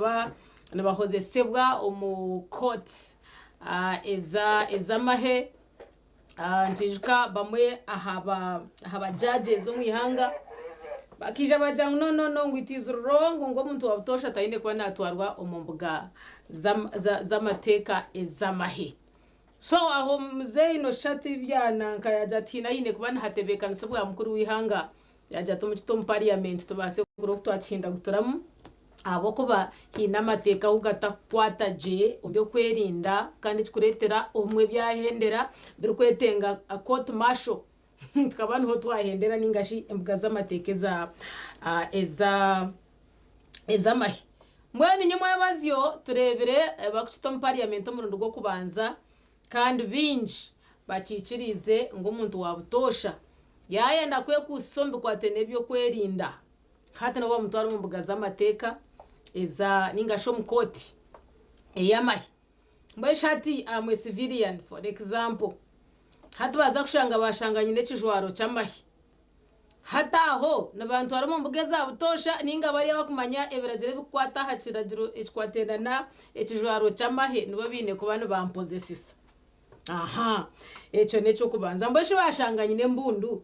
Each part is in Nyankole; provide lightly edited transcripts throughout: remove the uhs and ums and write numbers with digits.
Nibaba nibahozesebwa omu courts ez'amahe. Nitwijuka bamwe aha ba judges omu ihanga bakaija baagira ngu no no no ngu it is wrong ngu omuntu wa butoosha taine kuba naatwarwa omu mbuga z'amateeka ez'amahe. So aho muzeeyi noshusha ati byananka yaagira ati haine ahaine kuba nihatebeekanisibwa mukuru w'eihanga Yaagira ati, Omukite omu parliament tubaase kureeba oku twakihindaguturamu ahabw'okuba haine amateeka ahu gatakukwata gye omu by'okwerinda kandi ekikureetera obumwe byahendera birikwetenga court martial tukaba niho twahendera ninga shi embuga z'amateeka eza eza ez'amahe. Mbwenu nyomwebazyo tureebire barikukita omu parliament omurundi gw'okubanza Kandi baingi bakiikiriize ngu omuntu wa butoosha yaayenda kwekuusisa omu bikwate n'eby'okwerinda, hati nabo bamutwara omu mbuga z'amateeka eza ninga shi omu kooti ey'amahe. Mbwenu shi hati I'm a civilian for example, hati baaza kushanga baashanga nyine ekijwaro ky'amahe, Hati aho nibantwara omu mbuga eza butoosha nainga bariya abakumanya ebiragiro ebikukwata aha kiragiro ekikwataine n'ekijwaro ky'amahe nibo baine kuba nibampozesesa. Aha, ekyo n'eky'okubanza. Mbwenu shi baashanga nyine embundu?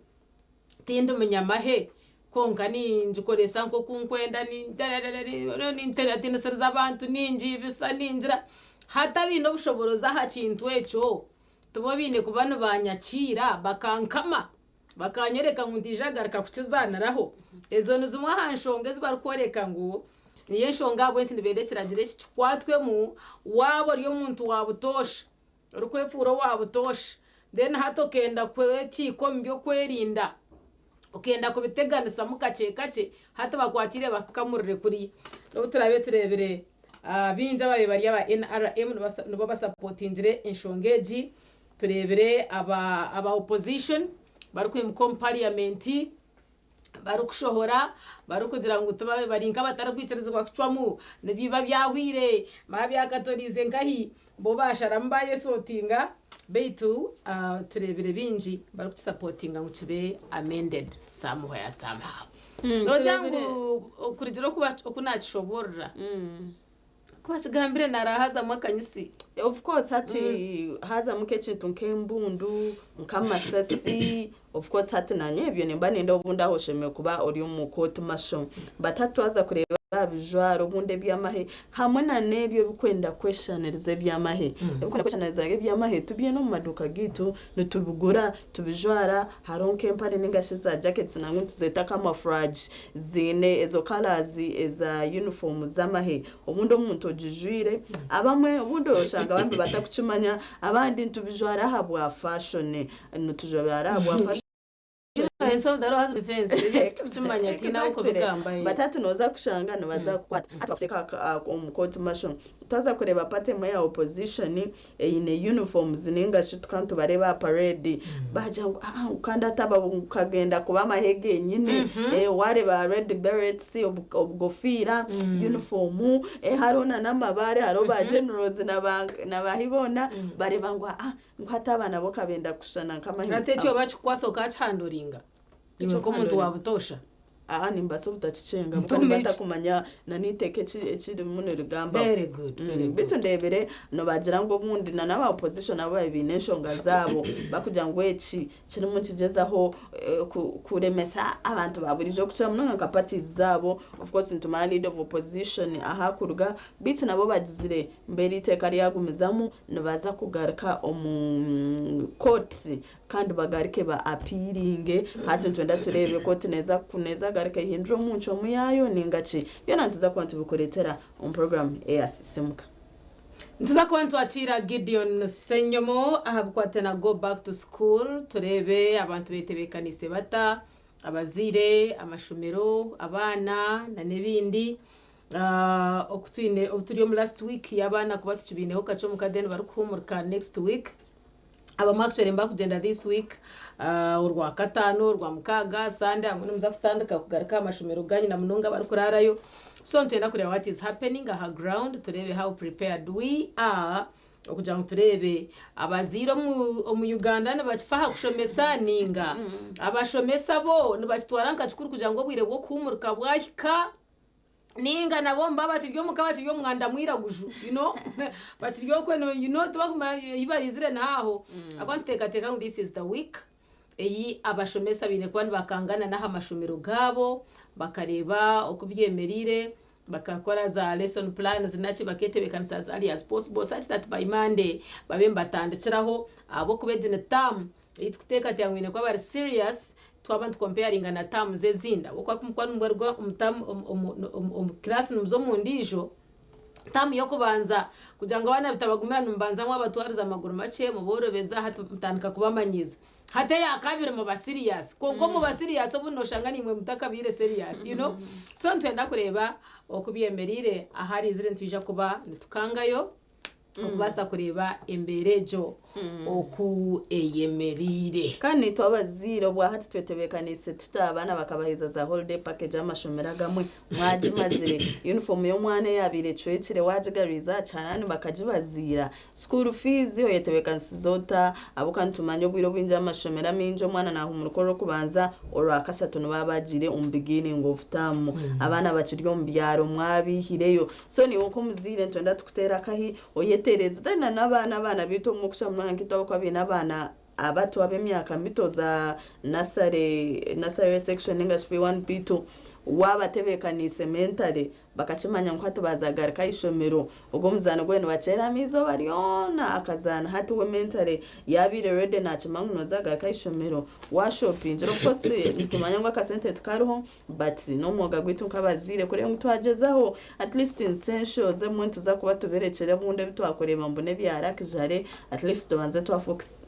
Tindi munyamahe, kwonka ningikoresa nk'oku nkwenda, ninteeratiinisiriza abantu, ningiibisa, ningira. Hati abaine obushoboorozi aha kintu ekyo tibo baine kuba nibanyakiira bakankama? Bakanyoreka ngu ntaija kugaruka kukizaaniraho. Ezo ni zimwe aha nshonga ezi barikworeka ngu niyo enshonga ahabw'enki nibenda ekiragiro eki kikwatwemu waaba ori omuntu wa butoosha, orikwefuura owa butoosha then hati okenda kwekiika omu by'okwerinda, okenda kubiteganisamu kakye kakye, hati bakwakiire bakukamurire kuriya. N'obu turaabe tureebire baingi abaabaire bari aba NRM nibo basapotingire enshonga egi, Tureebire aba aba opposition barikwimuka omu parliament barikushohora barikugira ngu bari nk'abatarikwikirizibwa kucwamu nibiba byahwire babyakatoriize nkahi bo basharamu bayesotinga beitu tureebire baingi barikukisapotinga ngu kibe amended somewhere somehow. Noogira ngu okurugiirira oku nakishoboorora. Ku akigambire narahazamu akanyisi. Of course hati hazamu nk'ekintu nk'embundu, nk'amasasi, of course hati nanye ebyo nimba nindeeba obundi aho oshemereire kuba ori omu court martial but hati twaza kureeba aha bijwaro obundi eby'amahe hamwe na n'ebyo ebirikwenda kweshushaniriza eby'amahe. Ebirikwenda kweshushaniriza eby'amahe tubyine omu maduuka gaitu nitubigura tubijwara hariho nk'empare ninga shi za jackets nangwa nituzeeta camouflage ziine ezo colours eza uniform z'amahe. Obundi omuntu ogijwire abamwe obundi oshanga abandi batakukimanya abandi nitubijwara ahabwa fashion nitujwara ahabwa fashion. But hati noza kushanga nibaza kukwata hati bakuteeka omu court martial. Twaza kureeba party emwe ya opposition eine uniforms ninga shi tukaba nitubareeba aha parade baagira ngu aa ngu kandi hati aba ngu kagenda kuba amahe genyine wareeba red berets obugofiira uniform hariho na n'amabaare hariho ba generals na baahi boona bareeba ngu aa ngu hati aba nabo kabenda kushushana nk'amahe. Hati ekyo bakikukwasa okakihanduringa iwe nk'omuntu wa butoosha? Aa nimbaasa obutakikyenga ahabw'okuba nimba ntakumanya na n'eiteeka eki ekirimu nirigambaho. Very good, very good. Beitu ndeebire nibagira ngu obundi na n'aba opposition nabo baabaire baine enshonga zaabo barikugira ngu eki kirimu nikigyezaho kuremesa abantu ba buriijo okukira munonga nka parties zaabo. Of course nitumanya leader of opposition ahu arikuruga beitu nabo bagizire ngu eri iteeka ryagumizamu nibaza kugaruka omu courts Kandi bagaruke ba appealinge. Hati nitwenda tureebe kooti neeza neeza garuka ehindure omu ncwamu yaayo ninga ki. Byona nituza kuba nitubikureetera omu puroguraamu eya Sisimuka. Nituza kuba nitwakiira Gideon Ssenyomo aha bikwate na Go Back to School tureebe abantu betebeekaniise bata, abazaire, amashomero, abaana na n'ebindi. Oku twine obu turi omu last week y'abaana kuba tukibaineho kakye omuka then barikuhuumurika next week. Abamwe actually nibakugyenda this week orwakataano, orwamukaaga, Sunday abamwe nimuza kutandika kugaruka aha mashomero ganyu na munonga abarikuraarayo. So nitwenda kureeba what is happening aha ground tureebe how prepared we are okugira ngu tureebe abazaire omu omu Uganda nibakifa aha kushomesa ninga abashomesa bo nibakitwara nka kikuru kugira ngu obwire bw'okuhuumurika bwahika. Ninga nabo mba bakiri omuka bakiri omu mwanda mwiraguju, you know, bakiri okwe no, you know, tibakumanya ei baizire n'aho. Ahabw'okuba nituteekateeka ngu this is the week ei abashomesa baine kuba nibakangana n'aha mashomero gaabo, bakareeba oku byemereire, bakakora za lesson plans naki, bakeetebeekanisa as early as possible such that by Monday babe nibatandikiraho ahabw'okuba egi ni term ei tukuteekateeka ngu baine kuba bari serious twaba nitukompeyaringa na terms ezindi ahabw'okuba ku mukuba nimubarirwa omu term omu class nimuza omu ndiijo term y'okubanza kugira ngu abaana bitabagumira nimubanza mwabatwariza amaguru makye muboorobeza hati mutandika kubamanyiiza. Hati eya kabiri muba serious kwonka omuba serious obundi noshanga naimwe mutakabaire serious you know so nitwenda kureeba oku byemereire ahariizire nitwija kuba nitukangayo okubaasa kureeba embeera egyo oku eyemereire. Kandi naitwe abazaire obwa hati twetebeekaniise tuta abaana bakabaheeza za holiday package amashomero agamwe mwagimazire, uniform y'omwana eyaabaire ecwekire waagigaruriza aha kiharani bakagibaziira, school fees oyetebeekanisize ota ahabw'okuba nitumanya obwire obwingi amashomero amaingi omwana naahumurika orw'okubanza orwakashatu nibaba baagiire omu beginning of term abaana bakiri omu byaro mwabaihireyo. So naiwe nk'omuzaire nitwenda tukuteere akahi oyeteereze then na n'abaana abaana baitu obumwe okusha munonga nk'itwe ahabw'okuba baine abaana abato ab'emyaka mito za nursery, nursery section ninga shi P1, P2 waabatebeekaniise mentally bakakimanya ngu hati baazagaruka aha ishomero ogwo omuzaano gwona nibakyeramu eizooba ryona akazaana hati we mentally yaabaire ready naakimanya ngu nooza kugaruka aha ishomero waashopingira of course nitumanya ngu akasente tikariho But n'omwoga gwaitu nk'abazaire kureeba ngu twagyezaho at least essentials ebimwe nituza kuba tubirekire obundi ebi twakureeba mbu n'ebya luxury at least tubanze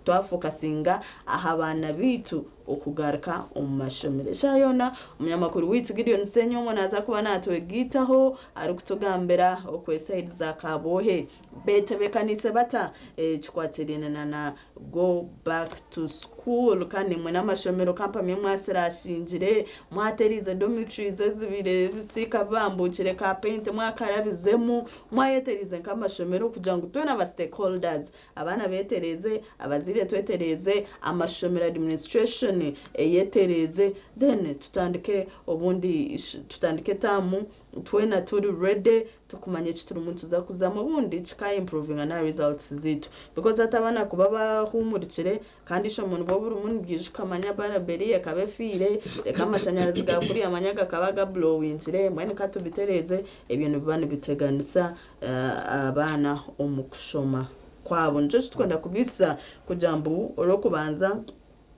twafocusinga aha baana baitu okugaruka omu mashomero. Eshaaha yoona omunyamakuru waitu Gideon Ssenyongo naaza kuba naatwegaitaho arikutugambira oku esayidi za Kabwohe betebeekaniise bata ekikwatiraine na na Go back to school kandi imwe n'amashomero kampamye mwasirashingire mwateriize dormitories ezibaire ebisiika bibambuukire ka paint mwakarabizemu mwayeteriize nk'amashomero kugira ngu twena aba stakeholders abaana betereeze abazaire twetereeze amashomero administration eyetereeze then tutandike obundi tutandike term Twena turi ready tukumanya eki turimu nituza kuzamu obundi kika improvinga na results zaitu because hati abaana kuba bahumurikire kandi eishomo nibwo burimu nibwija okamanya bulb eriya ekaba efiire reka amashanyarazi ga kuriya manya gakaba ga blowingire mbwenu katubitereeze ebyo nibiba nibiteganisa abaana omu kushoma kwabo. Nikyo ekiturikwenda kubaitsya kugira ngu orw'okubanza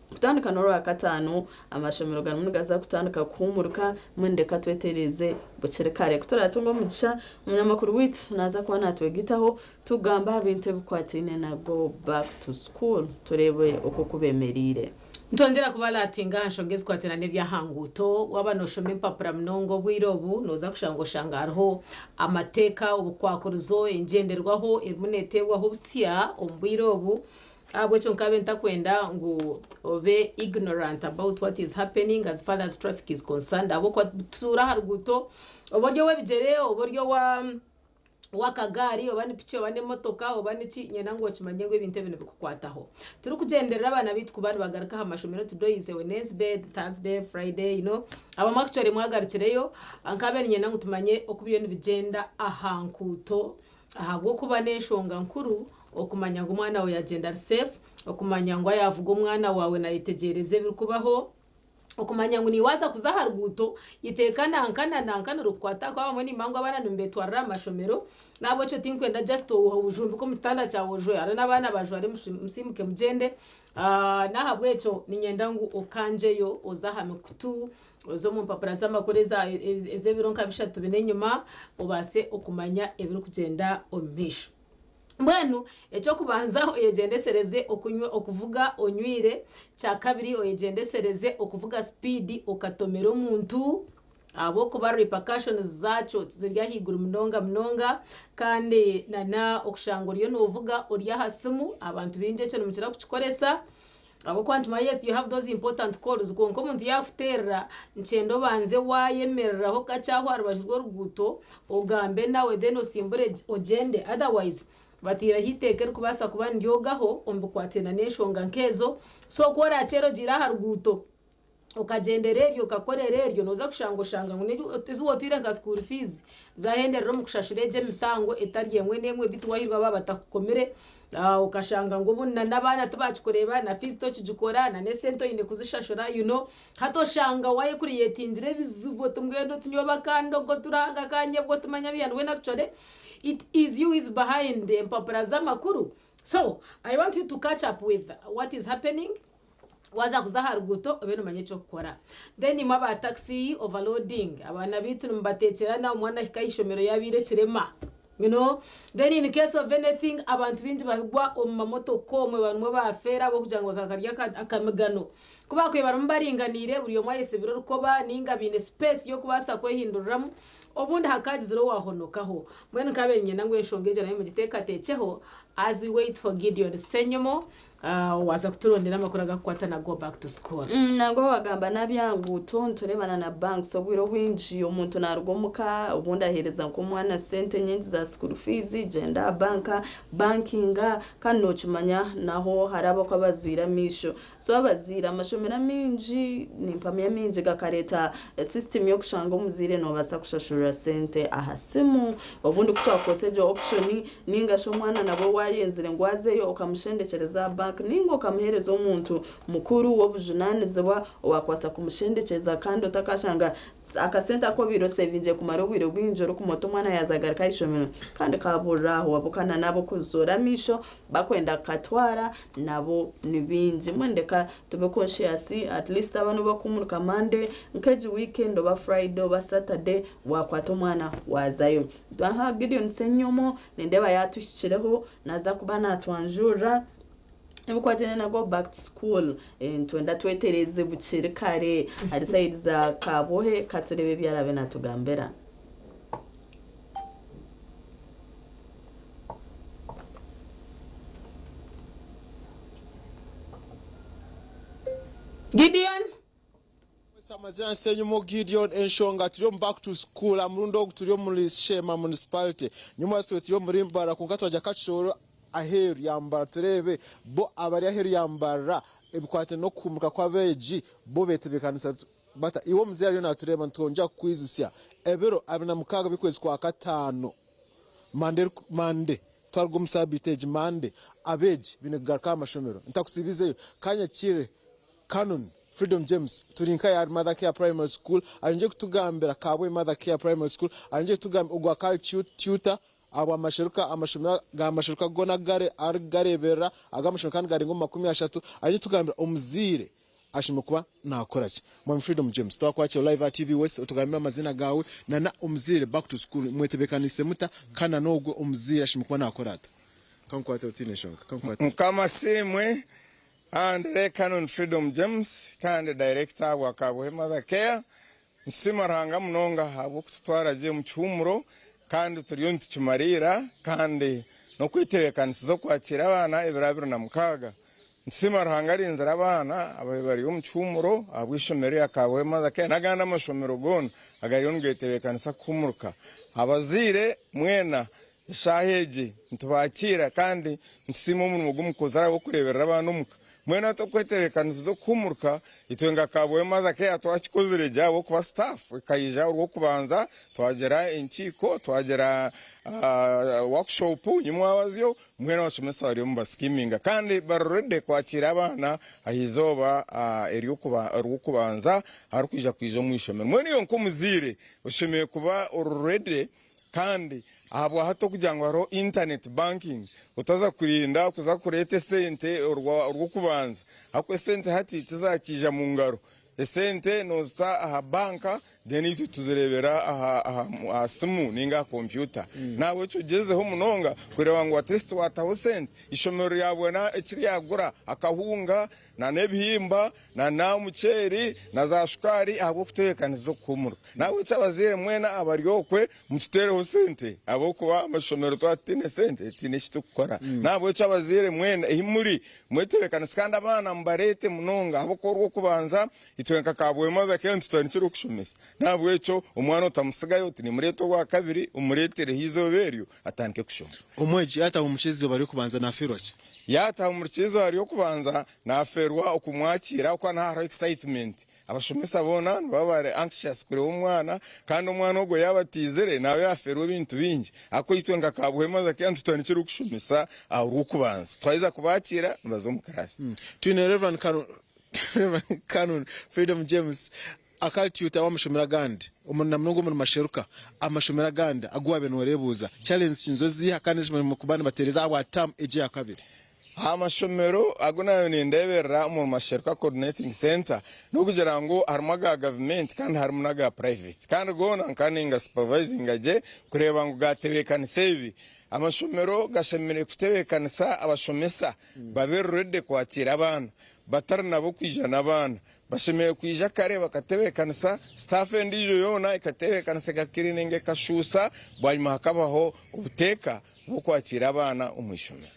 Kutandika n'Orwakataano, amashomero garimu nigaza kutandika kuhuumurika, mbwenu reka twetereeze bukiri kare. Ku turaatunge omugisha, omunyamakuru waitu naaza kuba naatwegaitaho tugamba aha bintu ebikwataine na Go Back to School tureebe oku oku beemereire. Nitwongyera kubaraatinga aha nshonga ezikwatiraine n'eby'aha nguuto. Waaba nooshoma empapura munonga obwire obu, nooza kushanga oshanga hariho amateeka, obukwakurizo, engyenderwaho erimu neeteebwaho busya omu bwire obu. Ahabw'ekyo nkabe ntakwenda ngu obe ignorant about what is happening as far as traffic is concerned ahabw'okuba tutuura aha ruguuto oba ori ow'ebigyere oba ori owa ow'akagaari oba ni piki oba n'emotoka oba niki nyenda ngu okimanye ngu ebintu ebi nibikukwataho. Turikugyenderera abaana baitu kuba nibagaruka aha mashomero today is a Wednesday, Thursday, Friday you know abamwe actually mwagarukireyo nkabe niinyenda ngu tumanye oku biriyo nibigyenda aha nkuuto Ahabw'okuba n'enshonga nkuru okumanya ngu omwana waawe yaagyenda ari safe, okumanya ngu yaavuga omwana waawe naayetegyereza ebirikubaho, okumanya ngu naiwe waaza kuza aha ruguuto iteeka nanka na nanka nirikukwata ahakuba abamwe nimanya ngu abaana nimubeetwarira aha mashomero n'ahabw'ekyo tinkwenda just ojumbike omu kitanda kyawe ojware n'abaana bajware musiimuke mugyende. N'ahabw'ekyo niinyenda ngu okangyeyo oze aha mikutu Oze omu mpapura z'amakuru ez'ebiro nka bishatu bina enyima obaase okumanya ebirikugyenda omu maisho. Mbwenu eky'okubanza oyegyendesereze okunywa okuvuga onywire, kyakabiri oyegyendesereze okuvuga sipiidi okatomera omuntu ahabw'okuba repercussions zaakyo ziri ahaiguru munonga munonga kandi nana okushanga oriyo noovuga ori aha simu, abantu baingi ekyo nimukira kukikoresa. Ahabw'okuba nitumanya yes you have those important calls kwonka omuntu yaakuteerera nikyenda obanze waayemereraho kakye aho aha rubaju rw'oruguuto ogambe nawe then osimbure ogyende otherwise bataireho eiteeka erikubaasa kuba niryogaho omu bikwatiraine n'enshonga nk'ezo so ku oraakyere ogiire aha ruguuto. Okagyendera eryo okakorera eryo nooza kushanga oshanga ngu n'eri ezi wootwire nka school fees zaahenderera omu kushashura egyo emitango etari emwe n'emwe beitu waahirwe baaba batakukomire okashanga ngu obundi na n'abaana tibakikureeba na fees tokigikora na n'esente oine kuzishashura you know hati oshanga waayekuriyetingire ebizibu oti mbwenu oti nyowe bakandoga oti Ruhanga akanyebwa oti manya beiha mbwenu actually it is you who is behind empapura z'amakuru so I want you to catch up with what is happening. Waaza kuza aha ruguuto obe noomanya eky'okukora. Then imwe aba taxi overloading, abaana baitu nimubateekyerana omwana ahika aha ishomero yaabaire ekirema. You know? Then in case of anything abantu baingi bahigwa omu mamotoka omwe bamwe baafeera ahabw'okugira ngu bakaba kari akamigano. Ku baakubaire barimu baringaniire buri omwe ayesibire orukoba nainga baine space y'okubaasa kwehinduriramu, obundi hakaagizire owaahonokaho. Mbwenu nkaabaire niinyenda ngu enshonga egyo nayo mugiteekateekyeho as we wait for Gideon Ssenyomo Waaza kuturondera amakuru agakukwata na Go Back to School. Nangwa wagamba n'abyanguuto nitureebana na banks obwire obwingi omuntu naruga omuka obundi aheereza nk'omwana sente nyingi za school fees gyenda aha banka bankinga kandi nokimanya naho hariho abakuba bazwire amaisho so abazaire amashomero amaingi nimpamya amaingi gakareeta system y'okushanga omuzaire nobaasa kushashurira sente aha simu obundi kutwakukozesa egyo option Nainga shi omwana nabwe waayenzire ngu azeyo okamushendekyereza aha bank nainga okamuheereza omuntu mukuru w'obujunaanizibwa owaakubaasa kumushendekyereza kandi otakashanga akasente aku obaire osevingire kumara obwire bwingi orikumota omwana yaaza agaruka aha ishomero kandi kaaburira aho wabukana n'ab'okuzoora amaisho bakwenda kukatwara nabo ni baingi. Mbwenu reka tube conscious at least abaana obu bakuhumuruka Monday nk'egi weekend oba Friday oba Saturday waakwata omwana waazayo. Aha Gideon Ssenyomo nindeeba yaatuhikireho naaza kuba naatwanjurira ebikwatiraine na go back to school. Nitwenda twetereeze bukiri kare ahari sayidi za Kabohe katureebe ebi araabe naatugambira. Gideon. Amazina Nsenyumo Gideon enshonga turi omu back to school aha murundi ogu turi omuri Sheema municipality nyuma tube turi omuri Mbarara kwonka twagya Kakishooro aheeru ya Mbarara tureebe bo abari aheeru ya Mbarara ebikwatiraine n'okuhumuruka kw'abeegi bo betebekanisa bata iwe omuzaire ariyo natureeba nitwongyera kukwijutsya ebiro 26 by'okwezi kwa kataano Mande Mande twaruga omu sabiiti egi Mande abeegi baine kugaruka aha mashomero ntakusiibizeyo kanyakire Canon Freedom James turi nka ya Mother Care Primary School ayongyeire kutugambira Kabwe Mother Care Primary School ayongyeire kutugambira ogwa Kali Tutor ahabwa masheruka amashomero ga masheruka goona gari arikugareeberera aga amashomero kandi gari nk'omu 30 ayongyeire kutugambira omuzaire ashemereire kuba nakora ki. Mwami Freedom James twakwakira live aha TV West otugambire amaziina gaawe na na omuzaire back to school mwetebekanise muta kandi na n'ogwe omuzaire ashemereire kuba nakora ata? Kankukwatire otiine nshonga kankukwatire. Mukama asiimwe. Andre Canon Freedom James kandi Director wa Kabuhe Mother Care, Nitusiima Ruhanga munonga ahabw'okututwara gye omu kihuumuro kandi turiyo nitukimariira kandi n'okwetebeekanisiza okwakiira abaana ebiro 26. Nitusiima Ruhanga arinzire abaana ababaire bari omu kihuumuro ahabw'eishomero erya Kabuhe Mother Care n'agandi amashomero goona agariyo nigetebeekanisa kuhuumuruka. Abazaire mwena Eshaaha egi nitubakiira kandi nitusiima omurimo gu mukozire ahabw'okureeberera abaana omuka. Mbwenu hati okwetebeekanisiza okuhuumuruka, itwe nka Kabwohe Mother Care twakikozire gye ahabw'okuba staff ekaija orw'okubanza twagira enkiiko, twagira workshop nyimwabazyo, mbwenu abashomesa bariyo nibasikiminga kandi bari ready kwakiira abaana aha izooba ery'okubanza aharikwija kwija omu ishomero. Mbwenu iwe nk'omuzaire oshemereire kuba ori ready Kandi ahabwahati okugira ngu hariho internet banking otaza kurinda kuza kureeta esente orw'okubanza ahakuba esente hati tizakiija mu ngaro. Esente nozita aha banka then itwe tuzireebera aha simu ninga aha kompyuta. Nahabwekyo ogyezeho munonga kureeba ngu at least wataho sente. Eishomero ryabona eki ryagura akahunga na n'ebihimba na n'omuceeri na za shukaari ahabw'okutebeekanisiza okuhuumurwa. Nahabwekyo abazaire mwena abari okwe mututeereho sente ahabw'okuba amashomero twaba tutaine sente tihaine eki turikukora. Nahabwekyo abazaire mwena ahi muri mwetebeekanise kandi abaana mubareete munonga ahabw'okuba orw'okubanza itwe nka Kabwohe Mother Care nitutandikira okushomesa. Nahabwekyo omwana otamutsigayo oti nimureeta orwakabiri omureetereho eizooba eryo atandike kushoma. Omwegi yaataaha omu ky'eizooba ry'okubanza naafeerwa ki? Yaataaha omu ky'eizooba ry'okubanza naafeerwa okumwakiira ahabw'okuba nihaaba hariho excitement. Abashomesa boona nibaba bari anxious kureeba omwana kandi omwana ogwo yaaba atiizire naaba yaafeerwa ebintu bingi. Ahabw'okuba itwe nka Kabuhema Mother Care nitutandikira kushomesa aha Rwokubanza. Twaheza kubaakiira nibaza omu kiraasi. Twine Rev. Canon Freedom James akari tutor w'amashomero agandi na munonga omuri Masheruka. Amashomero agandi agu waabaire nooreebuuza challenges nizo ziiha kandi n'eki kuba nibateereza ahabwa term egi eya kabiri? Aha mashomero agu naabaire nindeeberera omuri Masheruka Coordinating Centre n'okugira ngu harimu aga gavumenti kandi harimu n'aga private kandi goona nkaba ninga supervisinga gye kureeba ngu gaatebeekanisa ebi. Amashomero gashemereire kutebeekanisa abashomesa babe ready kwakiira abaana batari nabo kwija n'abaana. Bashemereire kwija kare bakatebeekanisa, sitaafu endiijo yoona ekatebeekanisa ekakiriininga ekashuusa bwanyima hakabaho obuteeka bw'okwakiira abaana omu ishomero.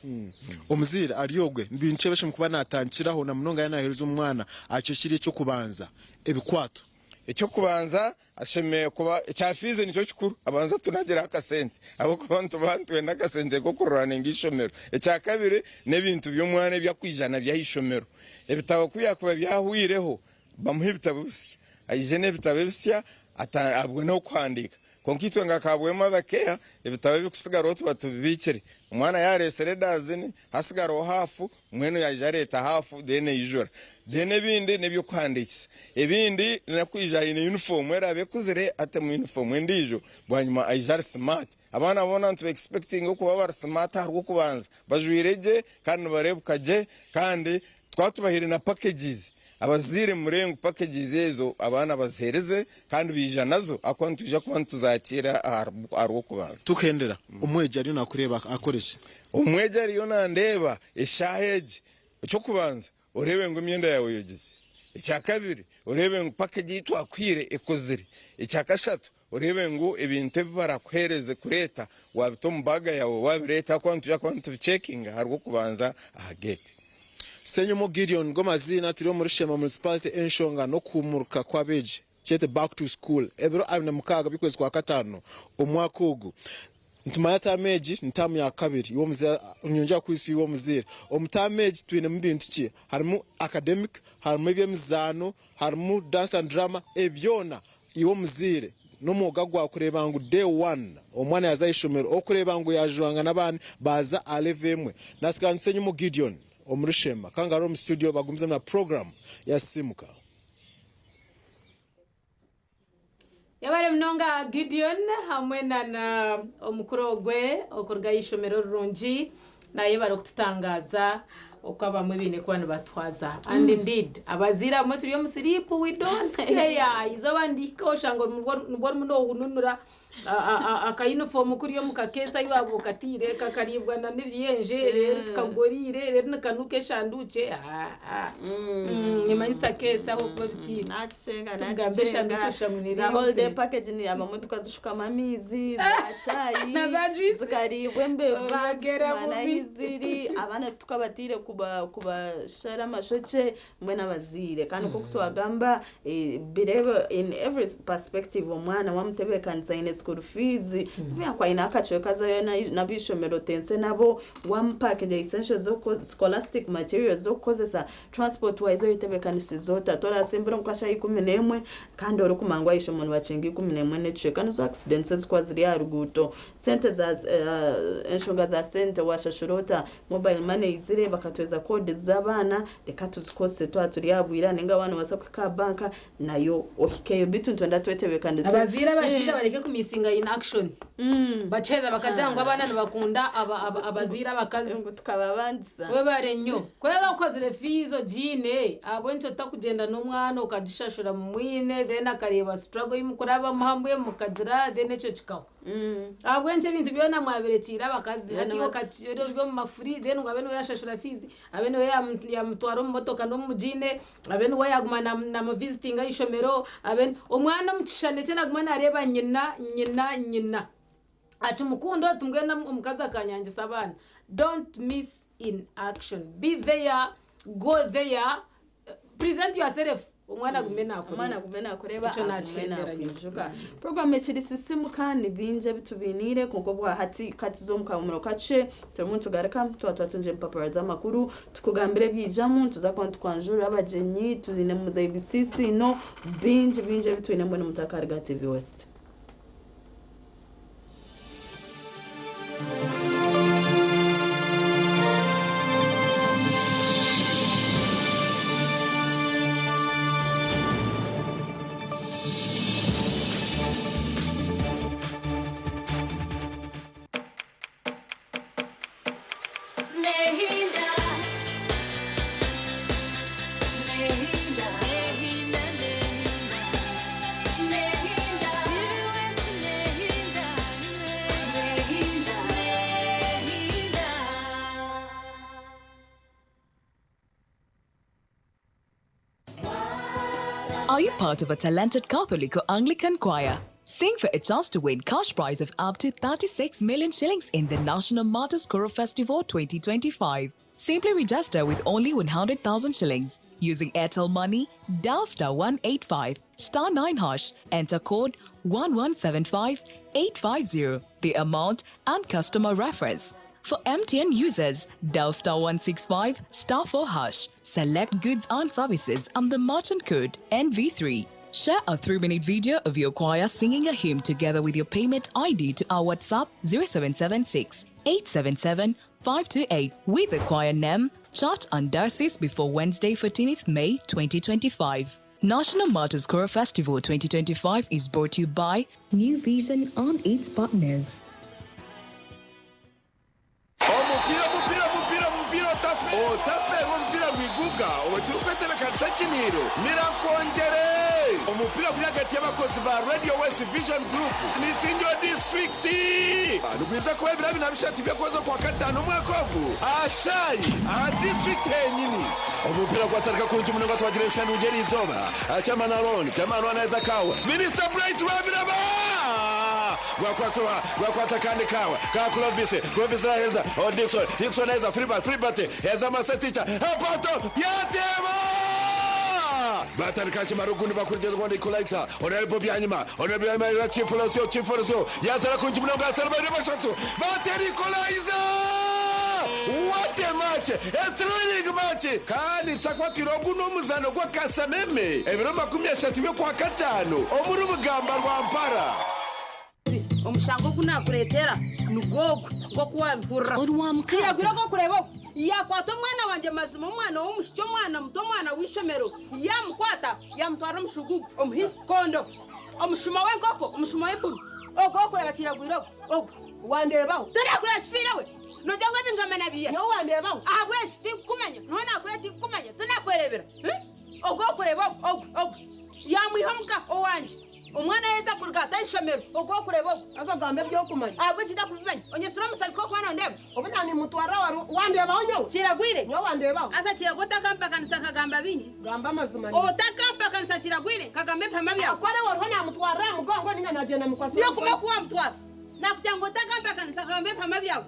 Omuzaire ari ogwe ni bintu ki ebi ashemereire kuba naatandikiraho na munonga yaaba naaheereza omwana aha kiro kiri eky'okubanza? Ebikwato. Eky'okubanza ashemereire kuba ekya fiizi nikyo kikuru abanze atunagireho akasente ahabw'okuba nituba nitwenda akasente k'okururaninga eishomero. Ekyakabiri n'ebintu by'omwana ebi arikwija nabyo aha ishomero. Ebitabo ku byakuba byahweireho bamuhe ebitabo bisya, aije n'ebitabo ebisya abone okuhandiika. Kwonka itwe nka Kabwe Mother Care, ebitabo ebirikutsigareho tuba tubibiikire. Omwana yaareetsire edazini, hatsigareho haafu, mbwenu yaija areeta haafu then eijura. Then ebindi n'eby'okuhandiikisa. Ebindi n'okwija aine yunifoomu eraabe ekuzire atemu yunifoomu endiijo bwanyima aije ari simaati. Abaana boona nituba expectinga okuba bari simaati aha Rwokubanza, bajwaire gye kandi nibareebuka gye kandi twaba tubahaire na packages. Abazaire murebe ngu packages ezo abaana baziheereze kandi baija nazo ahakuba nitwija kuba nituzakiira aha Rwokubanza. Tukuhendera, omwegi ariyo nakureeba akore ki? Omwegi ariyo nandeeba eshaaha egi, eky'okubanza oreebe ngu emyenda yaawe eyogize, ekyakabiri oreebe ngu package ei twakuhaire ekozire, ekyakashatu oreebe ngu ebintu ebi barakuheereze kureeta waabita omu baaga yaawe waabireeta ahakuba nitwija kuba nitubicekinga aha Rwokubanza aha geeti. Ssenyomo Gideon nigo maziina turi omuri Sheema Municipality enshonga n'okuhumuruka kw'abeegi kyete Back to School ebiro 26 by'okwezi kwa kataano omwaka ogu. Nitumanya taamu egi ni taamu ya kabiri iwe omuzaire nyongyera kukwitsya iwe omuzaire. Omu taamu egi twinemu bintu ki? Harimu academic, harimu eby'emizaano, harimu dance and drama ebi byona Iwe omuzaire, n'omwoga gwawe kureeba ngu day one omwana yaaza aha ishomero okureeba ngu yaajwanga n'abandi baaza aha level emwe. Naatsigara nitsa enyima Gideon omuri Sheema kandi ari omu studio bagumizemu na program ya Simuka. Yebare munonga Gideon hamwe na omukuru ogwe okuruga aha ishomero rirungi. Nayebare okututangaaza oku abamwe baine kuba nibatwaza and indeed abazaire abamwe turi omu sleep we don't care eizooba nirihika oshanga nibwo orimu nohununura aka uniform kuri omu kakeesi ahu waaba okataire kakariibwa na n'ebiyenje reero tikagoriire reero nikanuuka eshanduukye haa nimanyisa keesi ahabw'okuba bitiine. Nakishenga Tugamba eshanduukye nakishenga oshusha ngu za holiday package ni abamwe tukazishukamu amaizi za chai Na za juice. zikariibwa embeba Obagera titumanya bubi. ahi ziri abaana tukabatiire kuba kubashara amashokye mbwenu abazaire kandi nk'oku twagamba eh, bireebe in every perspective omwana wamutebeekanisa aine school fees yakuba aine akacweka azayo n'ab'eishomero otense nabo wamupakingira essentials z'okuko scholastic materials z'okukozesa Transport wise oyetebekanisize ota? Torasimbura omu kashaaha 11 kandi orikumanya ngu ahaishomero nibakinga 11 n'ekicweka nizo accidents ezikuba ziri aha ruguuto. Sente za enshonga za sente washashura ota? Mobile money eizire bakatuheereza codes z'abaana reka tuzikozese twaba turi aha bwira ninga waaba nobaasa kuhika aha banka nayo ohikeyo beitu nitwenda twetebekanise. Abazaire abashaija bareke kumisinga in action. Bakiheza bakagira ngu abaana nibakunda abazaire abakazi. Ngu tukababangisa. Webare nnyo. Ku oraabe okozire fees ogiine, ahabw'enki otakugyenda n'omwana okagishashura mumwine then akareeba struggle ei mukurabamu hamwe mukagira then ekyo kikahwa. Ahabw'enki ebintu byona mwabirekiire abakazi? Hati iwe okakiira ori omu mafuri then ngu abe niwe yaashashura fees, abe niwe yaamutwara omu motoka n'omugiine, abe niwe yaaguma naamuvizitinga aha ishomero, abe omwana omu kishushani kye naaguma naareeba nyina, nyina, nyina. Ati mukunde oti mbwenu omukazi akanyangisa abaana. Don't miss in action. Be there, go there, present yourself. Omwana agume naakureeba. Omwana agume naakureeba, Nikyo agume naakihendera nyowe. naakwijuka. Puroguraamu ekiri sisimuka, ni bingi ebi tubiniire kwonka obwa hati ka tuze omu kahumuro kakye, turimu nitugaruka twaba twatungire empapura z'amakuru tukugambire ebyijamu, nituza kuba nitukwanjurira abagyenyi, twine Muzeeyi Bisiisiino, bingi bingi ebi twine mbwenu mutakaruga aha TV West. Are you part of a talented Catholic or Anglican choir? Sing for a chance to win cash prize of up to 36 million shillings in the National Martyrs Choral Festival 2025. Simply register with only 100,000 shillings. Using Airtel Money, dial star 185 star 9 hash, enter code 1175 850, the amount and customer reference. For MTN users, dial star 165 star 4 hash, select goods and services and the merchant code NV3. Share a 3-minute video of your choir singing a hymn together with your payment ID to our WhatsApp 0776 877 528 with the choir name, chart and diocese before Wednesday 14th May 2025. National Martyrs Choral Festival 2025 is brought to you by New Vision and its partners. Omupiira omupiira omupiira omupiira otafe otafeerwa omupiira rwiguga owe turikwetebekanisa ekiniiro mirakwongyere omupiira guri ahagati y'abakozi ba Radio West Vision Group n'Isingiro District nigwiza kuba ebiro abiri na bishatu by'okwezi okwa kataano omwaka ogu aha kishaayi aha district henyini omupiira gwatandika kurungi munonga twagira ensi nungi eriizooba Chairman Aaron Chairman Aaron aheza kawe Minisita Bright Rwabiraba gwakwatwa gwakwata kandi kawe ka Clovis Clovis araheza oh Dickson Dickson aheza Freebert Freebert heza Master Teacher Apato yateeba batandika kimarugu nibakurigeza ngo Nikolaiza Honorable Byanyima Honorable Byanyima heza Chief Losio Chief Losio yazara kurungi munonga yazara babiri bashatu batera Equalizer What a match! A thrilling match! Kandi nsakwatira ogu n'omuzano gw'akasameme ebiro 30 by'okwakataano omuri Bugamba Rwampara. Omushango ogu naakureetera nigwo ogu, nk'oku waabihurira. Kiragwire ogw'okureeba ogu, yaakwata omwana wangye mazima, omwana w'omwishiki, omwana muto, omwana w'eishomero, yaamukwata, yaamutwara omu shugugu, omu hikondo, omushuma w'enkoko, omushuma w'empunu. Ogwo orikureeba kiragwire ogu, ogu. Wandeebaho? Toraakureeba kifiire we? Noogira ngu ebi ngamba nabiiha? Nyowe wandeebaho? Ahabw'enki? Tinkukumanya. Niho naakureba tinkukumanya, tinakwereebera. Ogwo orikureeba ogu, ogu, ogu. Yaamwiha omuka owangye. Omwana yaaheza kuruga ata aha ishomero, ogwo orikureeba ogu. Haza ogambe eby'okumanya. Ahabw'enki ntakubimanya? Onyetsire omusazi kw'okuba nondeeba? Obu naanimutwarira wari wandeebaho nyowe? Kiragwire? Nyowe wandeebaho? Haza kiragwa otakampakanisa nkagamba bingi. Gamba amazima. Otakampakanisa kiragwire nkagamba ebihama byawe. Akore wariho naamutwarira aha mugongo ninga naagyenda mukwasire Niyo kuma ku waamutwara. Naakugira ngu otakampakanisa nkagamba ebihama byawe.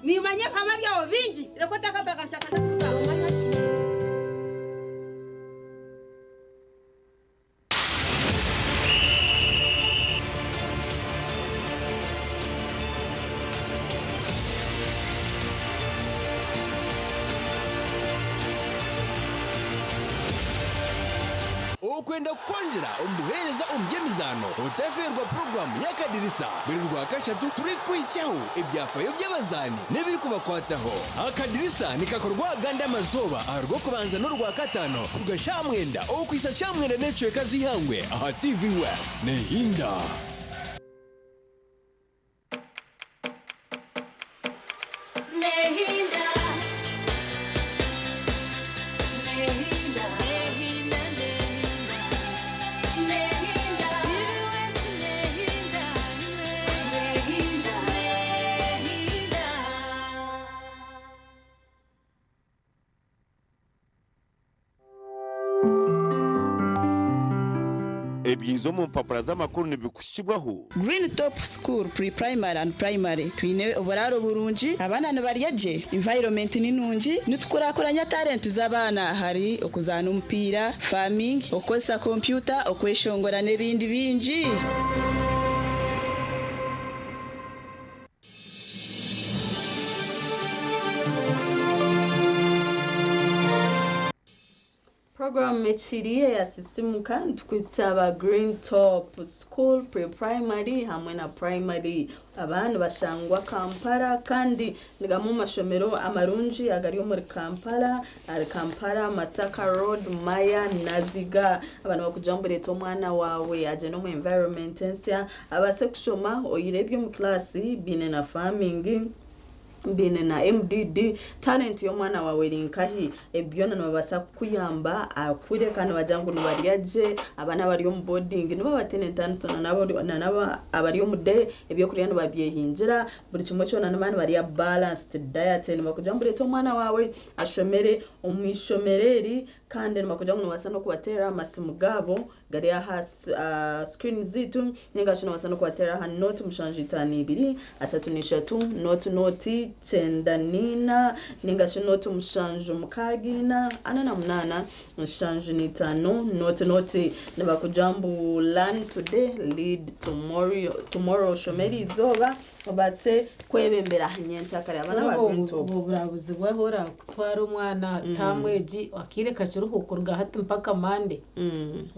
Niimanya ebihama byawe bingi, reka otakampakanisa nkaza kubigamba. Okwenda kukwongyera omu buheereza omu by'emizaano, otafeerwa puroguraamu y'Akadirisa buri Rwakashatu turikuhitsyaho ebyafaayo by'abazaani n'ebirikubakwataho. Akadirisa nikakorwa agandi amazooba aha Rwokubanza n'Orwakataano kuruga shaaha mwenda okuhitsya shaaha mwenda n'ekicweka z'eihangwe aha TV West. Nehinda. Ebirihiiza omu mpapura z'amakuru nibikuhikibwaho. Green Top School Pre-Primary and Primary twine oburaaro burungi, abaana nibarya gye, environment ni nungi, nitukurakuranya talent z'abaana hari okuzaana omupiira, farming, okukozesa kompyuta, okweshongora n'ebindi bingi. Program ekiri eyasisimuka nitukwitsa aba Green Top School Pre-Primary hamwe na Primary. Aba nibashangwa Kampala kandi nigamwe omu mashomero amarungi agari omuri Kampala, ahari Kampala, Masaka Road, Maya, Naziga. Aba nibakugira ngu reeta omwana waawe agyende omu environment ensya abaase kushoma oyireho eby'omu class biine na farming. Baine na MDD, talent y'omwana waawe eri nkahi? Ebi byona nibabaasa kukuyamba akure kandi nibagira ngu nibarya gye, abaana abari omu boarding nibo bataine entaaniso na abari omu day, ebyokurya nibabyehingira, buri kimwe kyona nibaba nibarya balanced diet. Nibakugira ngu reeta omwana waawe ashomere omu ishomero eri kandi nibakugira ngu nobaasa n'okubateerera aha masimu gaabo gari aha screen zaitu ninga shi nobaasa n'okubateerera aha nooti 752 33 nooti nooti 94 ninga shi nooti 7 6 48 75 nooti nooti. Nibakugira mbu learn today lead tomorrow, tomorrow oshome eriizooba obaase kwebembera nyenkyakare. Abaana ba Green Top. Obwo burabuzi bwahora kutwara omwana taamu egi akaire kakiriho kuruga hati mpaka Mande.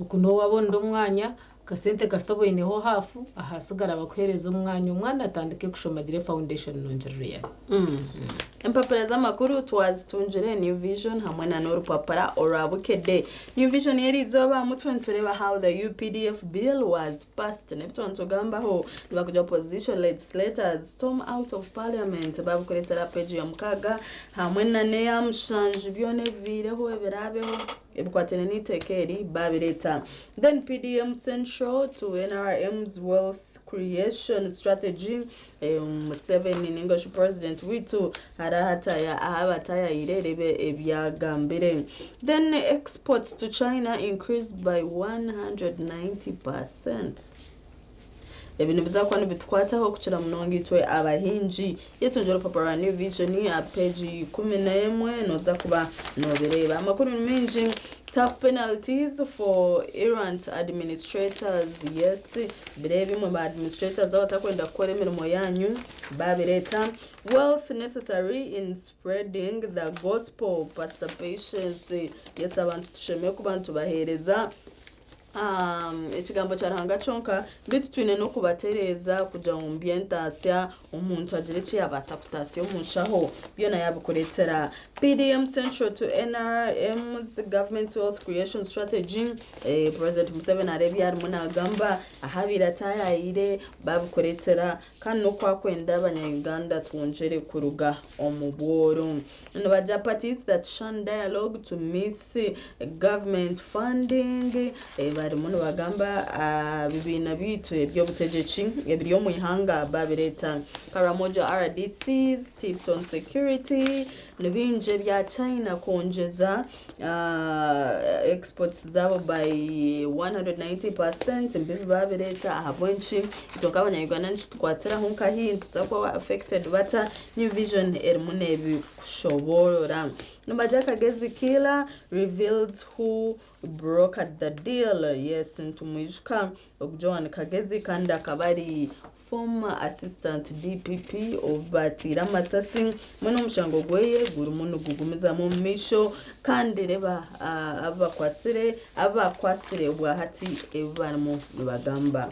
Oku niho wabonera omwanya akasente kasita oboineho hafu ahasigara bakuhereza omwanya omwana atandike kushoma agire foundation nungi really. Empapura z'amakuru twazitungire New Vision hamwe na n'orupapura orwa Bukedde. New Vision y'eriizooba aha mutwe nitureeba how the UPDF bill was passed n'ebi twaba nitugambaho. Nibakugira opposition legislators storm out of parliament babikureetera aha peegi ya mukaaga hamwe na n'eya mushanju byona ebibaireho ebiraabeho ebikwataine n'eiteeka eri babireeta. Then PDM central to NRM's wealth creation strategy Museveni ninga shi president waitu hariho ahabatayayire rebe ebyagambire. Then exports to China increased by 190%. Ebi nibiza kuba nibitukwataho kukira munonga itwe abahingi. Yetungire orupapura rwa New Vision aha peegi 11 noza kuba nobireeba. Amakuru ni maingi. Tough penalties for errant administrators. Yes, birebe imwe ba administrators abatakwenda kukora emirimo yanyu babireeta. Wealth necessary in spreading the gospel. Pastor Patience. Yes, abantu tushemeye kuba nitubaheereza ekigambo kya Ruhanga kyonka beitu twine n'okubatereeza kugira ngu by'entaasya omuntu agire eki yabaasa kutaasya omu nshaho byona yabikureetera. PDM central to NRM's government wealth creation strategy. President Museveni areebye arimu naagamba ahabaire atayayire babikureetera kandi n'okwakwenda abanya-Uganda twongyere kuruga omu bworo. Nibagira parties that shun dialogue to miss government funding. Barimu nibagamba bibiina byaitu eby'obutegyeki ebiri omu ihanga babireeta. Karamoja RDCs tipped on security. Ni bingi ebya China kwongyeza exports zaabo by 190% mbibi babireeta ahabw'enki itwe nk'abanya-Uganda nikitukwatiraho nkahi nituza kuba affected bata. New Vision erimu nebikushoboorora. Nibagira Kagezi killer reveals who brokered the deal. Yes, nitumwijuka ogu Joan Kagezi kandi akaba ari former assistant DPP obu batiire amasasi mbwenu omushango gweye gurimu nigugumizamu omu maisho kandi reba abu bakwasire obwahati ebi barimu nibagamba.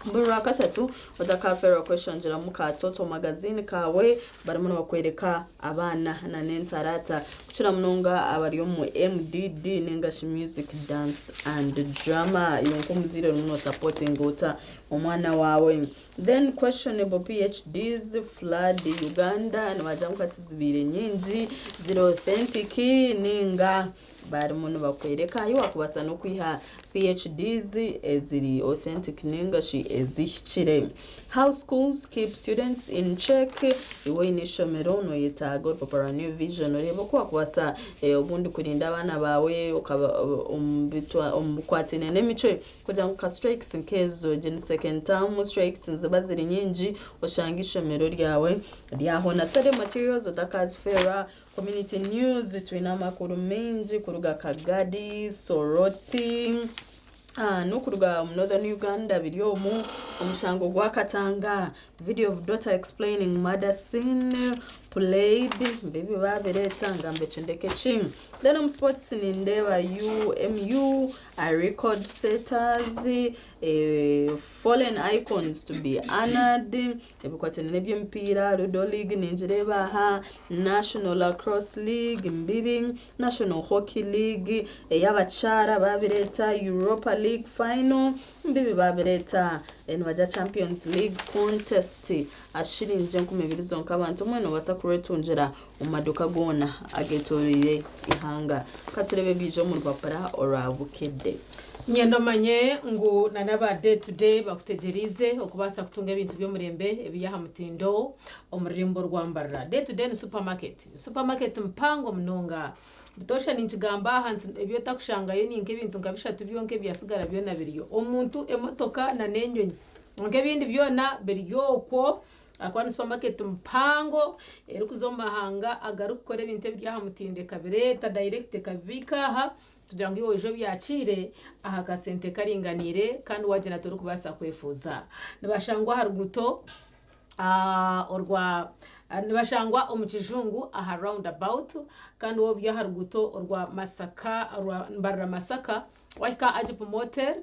Buri Rwakashatu otakafeerwa kweshongeramu ka Toto magazine kawe barimu nibakwereka abaana na n'entarata kukira munonga abari omu MDD ningashi music, dance and drama. Iwe nk'omuzaire orimu nosupportinga ota omwana waawe? Then questionable PhDs flood Uganda. Nibagira ngu hati zibaire nyingi ziri authentic ninga Barimu nibakwereka ahi wakubaasa n'okwiha PhDs eziri authentic ninga shi ezihikire. How schools keep students in check, Iwe oine eishomero noyetaaga orupapura rwa New Vision oreebe oku wakubaasa obundi kurinda abaana baawe omu bikwataine n'emicwe kugira ngu ka strikes nk'ezo, egi ni second term, strikes niziba ziri nyingi oshange eishomero ryawe ryahona. Study materials otakazifeerwa. Community News, Twine amakuru maingi kuruga Kagadi, Soroti n'okuruga omu Northern Uganda biri omu omushango gwa Katanga, Video of daughter explaining murder scene played mbibi babireeta ngamba eki ndeke ki. Then omu sports nindeeba UMU are record setters, fallen icons to be honoured, Ebikwatiraine n'eby'emipiira, Ludo League ningireeba aha, National Lacrosse League mbibi, National Hockey League ey'abakyara baabireeta, Europa League Final mbibi baabireeta, nibagira Champions League Contest aha shiringi 2000 zonka abantu mbwenu noobaasa kurwetungira omu maduuka goona ageetoreire eihanga. Ka tureebe ebiija omu rupapura orwa Bukedde. Nyenda omanye ngu na n'aba Day to Day bakutegyereize okubaasa kutunga ebintu by'omurembe ebiri aha mutindo omu rurembo rwa Mbarara. Day to Day ni supermarket. Ni supermarket mpango munonga. Butoosha ninkigamba aha nti ebi otakushangayo ni nk'ebintu nka bishatu byonka ebyatsigara byona biriyo. Omuntu, emotoka na n'enyonyi. Kwonka ebindi byona biri okwo ahakuba ni supermarket mpango erikuza omu mahanga agarikukora ebintu ebiri aha mutindo ekabireeta direct ekabibiika aha. Kugira ngu iwe oije obyakiire aha kasente karinganiire kandi waagyenda torikubaasa kwefuuza. Nibashangwa aha ruguuto orwa nibashangwa omu kijungu aha round about kandi waaba ori aha ruguuto orwa Masaka orwa Mbarara Masaka waahika aha Agip Motel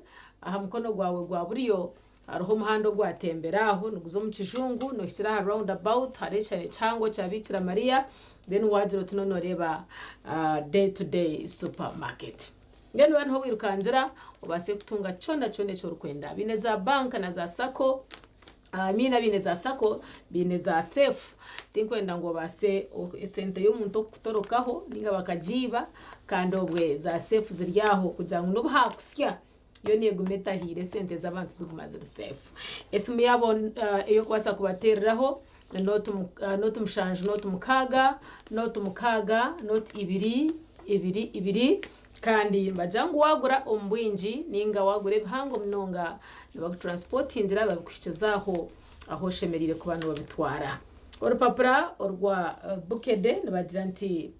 aha mukono gwawe gwa buryo hariho omuhanda ogwatembera aho niguza omu kijungu noohikira aha round about hariho ekishare kihango kya Biikira Mariya Then wagira oti no noreeba day to day supermarket. Mbwenu waaba niho wirukangira obaase kutunga kyona kyona eki orikwenda. Baine za bank na za sacco, I mean abaine za sacco baine za safe. Tinkwenda ngu obaase esente y'omuntu okukutorokaho ninga bakagiiba kandi obwe za safe ziri aho kugira ngu n'obu haakusya yo neeguma etahiire esente z'abantu ziguma ziri safe. Esimu yaabo ey'okubaasa kubateereraho ni nooti mushanju nooti mukaaga nooti mukaaga nooti ibiri ibiri ibiri kandi nibagira ngu waagura omu bwingi nainga waagura ebihango munonga nibakuturansipotingira babikuhikiza aho ahu oshemereire kuba noobitwara. Orupapura orwa Bukedde nibagira nti.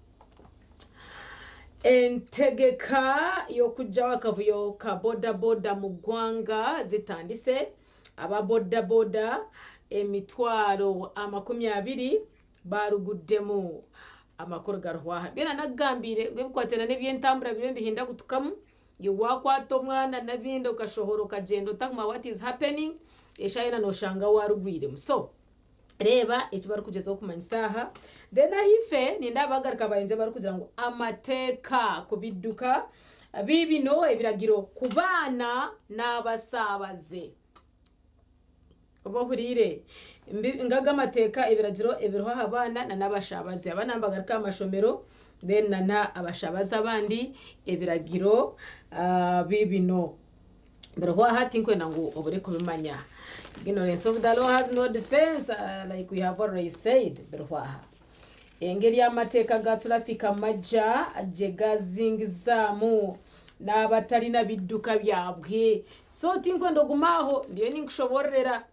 Entegeka y'okugyaho akavuyo ka boda boda mu ggwanga zitandise, aba boda boda 200,000 baruguddemu. Amakuru gariho aha. Byona nakugambiire ngu ebikwatiraine n'eby'entambura biriyo nibihinda gutukamu, iwe wakwata omwana n'ebindi okashohora okagyenda otakumanya what is happening, eshaaha yoona noshanga warugwiremu. So. Reeba eki barikugyezaho kumanyisa aha. Then ahaifo nindeeba bagaruka bayongyera barikugira ngu amateeka ku bidduka biibino ebiragiro ku baana n'abasaabaze. Oba ohuriire? Ngaga amateeka ebiragiro ebiriho aha baana na n'abashaabaze. Abaana nibagaruka aha mashomero then na n'abashaabaze abandi ebiragiro biibino. Biriho aha tinkwenda ngu obure kubimanya. Ignorance of the law has no defense like we have already said. Biriho aha. Engeri amateeka ga turafika amagya gye gazingizaamu n'abatarina bidduka byabwe. So tinkwenda ogume aho ndiyo ninkushobororera.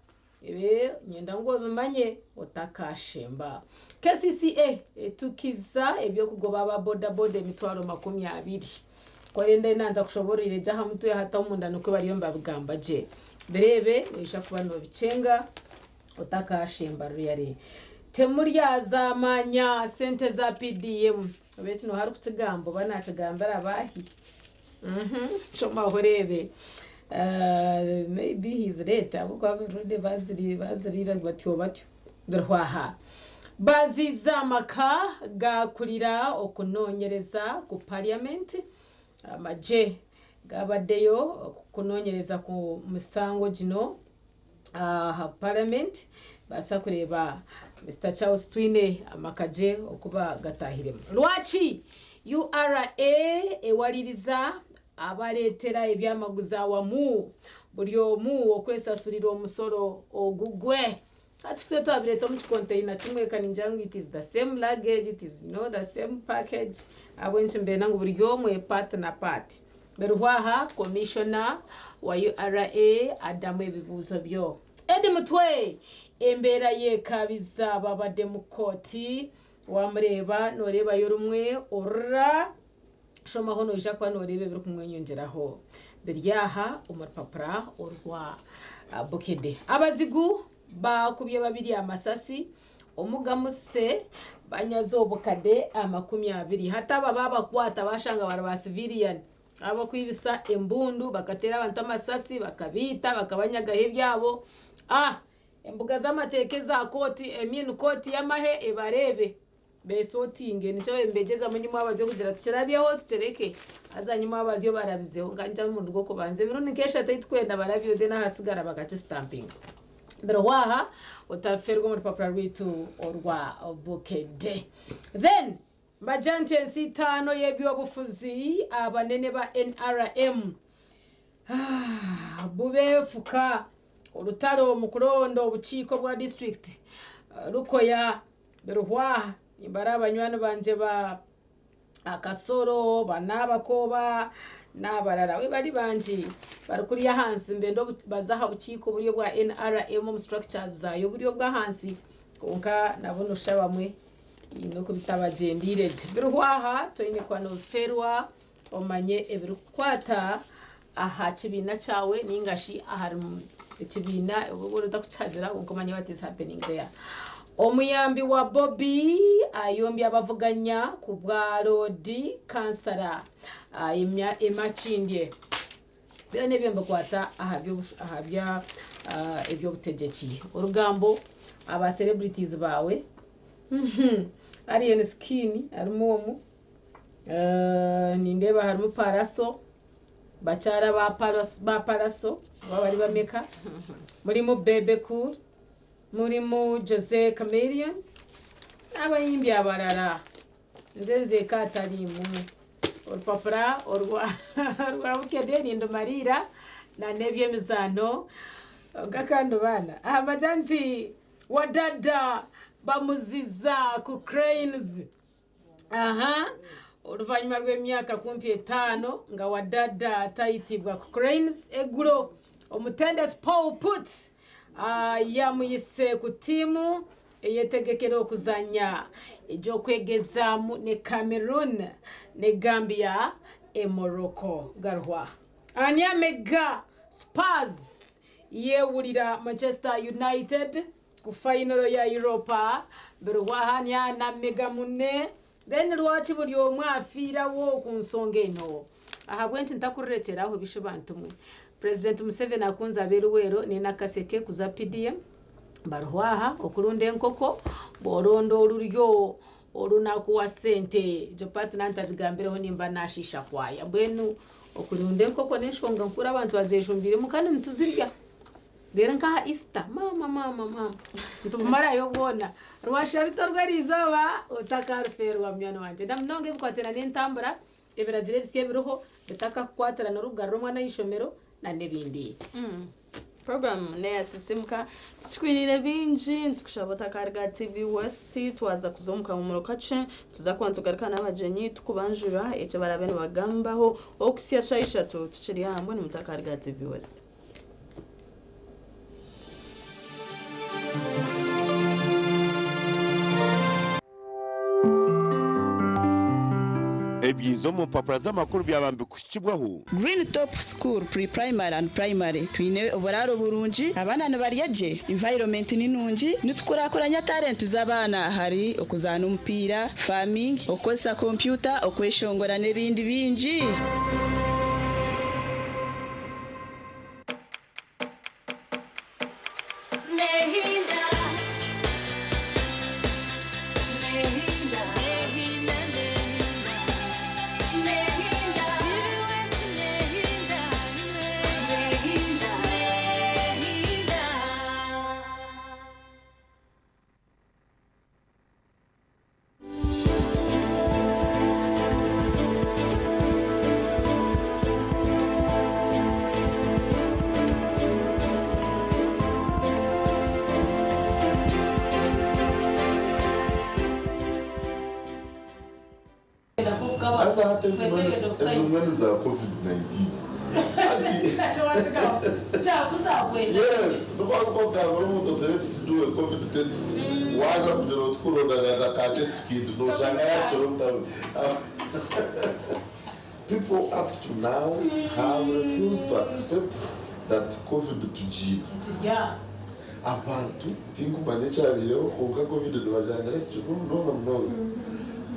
Ebi nyenda ngu obimanye otakashemba. KCCA etukiza eby'okugoba aba bodaboda 200,000. Ku orenda nanza kushobororera egye aha mutwe hati omunda nikwo bariyo nibabigamba gye. Bireebe noija kuba nobikyenga otakashemba really. Temuryazamanya sente za PDM. Oba eki nooha arikukigamba oba nakigambira baahi? Shomaho oreebe. Maybe he's late ahabw'okuba abarundi baziriire batyo batyo. Biriho aha. Baziize amaka gaakurira okunoonyereza ku parliament. Amagye gabaddeyo kunoonyereza ku musango gino aha parliament baasa kureeba Mister Charles Twine amaka gye oku bagatahiremu. Lwaki? URA ewaliriza abaleetera ebyamaguzi awamu buri omu okwesasurira omusoro ogugwe. Hati twe twabireeta omu kikonteina kimwe kaningira ngu it is the same luggage, it is no the same package. Ahabw'enki mbenda ngu buri omwe part na part. Berwaha commissioner wa URA addamu ebibuuzo byo. Eddie Mutwe embeera yekabiza babadde mu kooti wamureeba nooreebayo rumwe orura shomaho noija kuba nooreeba ebirikumwenyongyeraho biri aha omu rupapura orwa Bukedde. Abazigu bakubye babiri amasasi omugamuse banyaze obukade 20. Hati aba babakwata bashanga bari ba civilian abakwibisa embundu bakateera abantu amasasi bakabiita bakabanyagaho ebyabo. Embuga z'amateeka eza kooti emini kooti y'amahe ebareebe besotinge nikyo mbegyezamu nyuma abaziyo kugira tukirabyeho tukireke haza nyuma abaziyo barabizeho nkanja omurundi gw'okubanza emirundi nk'eshatu ei tukwenda barabyeho then ahasigara bakakisitampinga. Berwaha otaferwa omu rupapura rwitu orwa Bukedde. Then mbagira nti ensi itaano y'ebyobufuzi abanene ba NRM bubeefuka orutaro omu kuronda obukiiko bwa district Rukoya Berwaha nimbara abanywani bangye ba Akasoro banaabakoba n'abarara we bari bangi bari kuriya ahansi mbenda baza aha bukiiko buryo bwa NRM omu structures zaayo buryo bw'ahansi kwonka nabo nosha bamwe n'okubitabagyendeire gye. Birwaha toine kuba noferwa omanye ebirikukwata aha kibiina kyawe ningashi ahari ekibiina oba otakukihagira kwonka omanye what is happening there. Omuyambi wa Bobi ayombya abavuganya ku bwa Loodi Kansara Emakindye. Byona ebyo mbikwata aha bya eby'obutegyeki. Orugambo aba celebrities baawe Alien Skin harimu omu, nindeeba harimu Paraso, bakyara ba Paraso oba bari bameka, murimu Bebe Cool, murimu Jose Chameleone n'abayimbi abarara. Nze nzeeka atariimu. Orupapura orwa Bukedde nindumariira na n'eby'emizaano kandi baana. Mbagira nti Wadada bamuziza ku Cranes. Aha oluvannyuma lw'emyaka kumpi 5 nga Wadada tayitibwa ku Cranes, eggulo omutendesi Paul Put yamuyise ku ttiimu eyetegekera okuzannya egy'okwegezaamu ne Cameroon ne Gambia e Morocco. Garwa ani amega Spurs yeewulira Manchester United ku final ya Europa. Birwaha ani anamega munne then lwaki buri omwe afiirawo ku nsonga eno ahabw'enki ntakurekyeraho bishu bantu mwe. President Museveni akunze ab'eruweero n'enakaseke kuza PDM baruhwaha okurunda enkoko bw'oronda oruryo orunakuwa sente egyo paati nantagigambireho nimba nashiisha kwaya. Mbwenu okurunda enkoko n'enshonga nkuru abantu bazejumbiiremu kandi nituzirya. Rero nkaha Easter mama mama mama nitubumarayo bwona rwasharito rw'erizooba otakaruferwa munywani wangye. Namunonga ebikwatana n'entambura ebiragiro ebisya ebiriho bitakakukwatirana orukugarura omwana ah'eishomero na n'ebindi. Program neyasisimuka tukikwirire bingi nitukushaba otakariga TV West twaza kuza omu kahumuro kakye tuza kuba nitugaruka n'abagyenyi tukubanjura ekyo barabe nibagambaho okusya shaaha ishatu tukiri aha mbwenu mutakariga TV West. Ebyiza omu mpapura z'amakuru byaba nibikuhikibwaho. Green Top School Pre-Primary and Primary twine oburaro burungi, abaana nibarya gye, environment ni nungi, nitukurakuranya talent z'abaana hari okuzaana omupiira, farming, okukozesa kompyuta, okweshongora n'ebindi bingi. Nehinda. Nehinda. Nehinda, Nehinda. Nehinda. Nehinda. Nehinda. Haza hati For a period of time. ezimwe ni za COVID-19. Kyakuzakwenda. Yes, because okugambira omuntu oti let's do a COVID test, waza kugira oti kuronda na ka test kit noshanga yakira omu town. People up to now have refused to accept that COVID tugiine. Ekirya. Abantu tinkumanya ekyabiireho, kwonka COVID nibajanjara kikuru munonga munonga.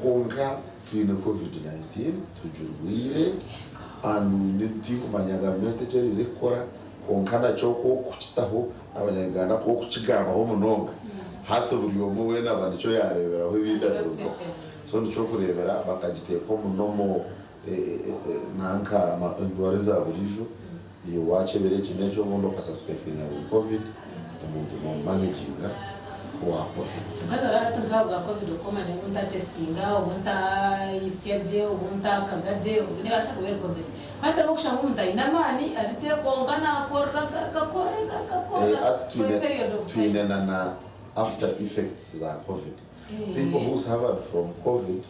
Kwonka twine COVID-19, tugirwire, and tinkumanya gavumenti eki erize kukora, kwonka nakyo kukitaho Abanyayuganda kukigambaho munonga. Hati buri omwe weena aba nikyo yareeberaho ebindi abirugaho. So nikyo kureebera bakagiteeka omunomo nanka endwara eza buriijo. Iwe wakyebera eki n'eki obundi okasuspectinga ngu COVID, omuntu nomumanaginga owa COVID. Kandi oraba hati nkahabwa COVID, okomanya obu ntatesitinga, obu ntayisya gye, obu ntakaga gye, obu nebaasa kuba eri COVID. Hati hariho okushanga omuntu aine amaani ari gye, kwonka nakorora agaruka akorora agaruka akorora Hati for a twine period of time. Twine na after effects za COVID. People who suffered from COVID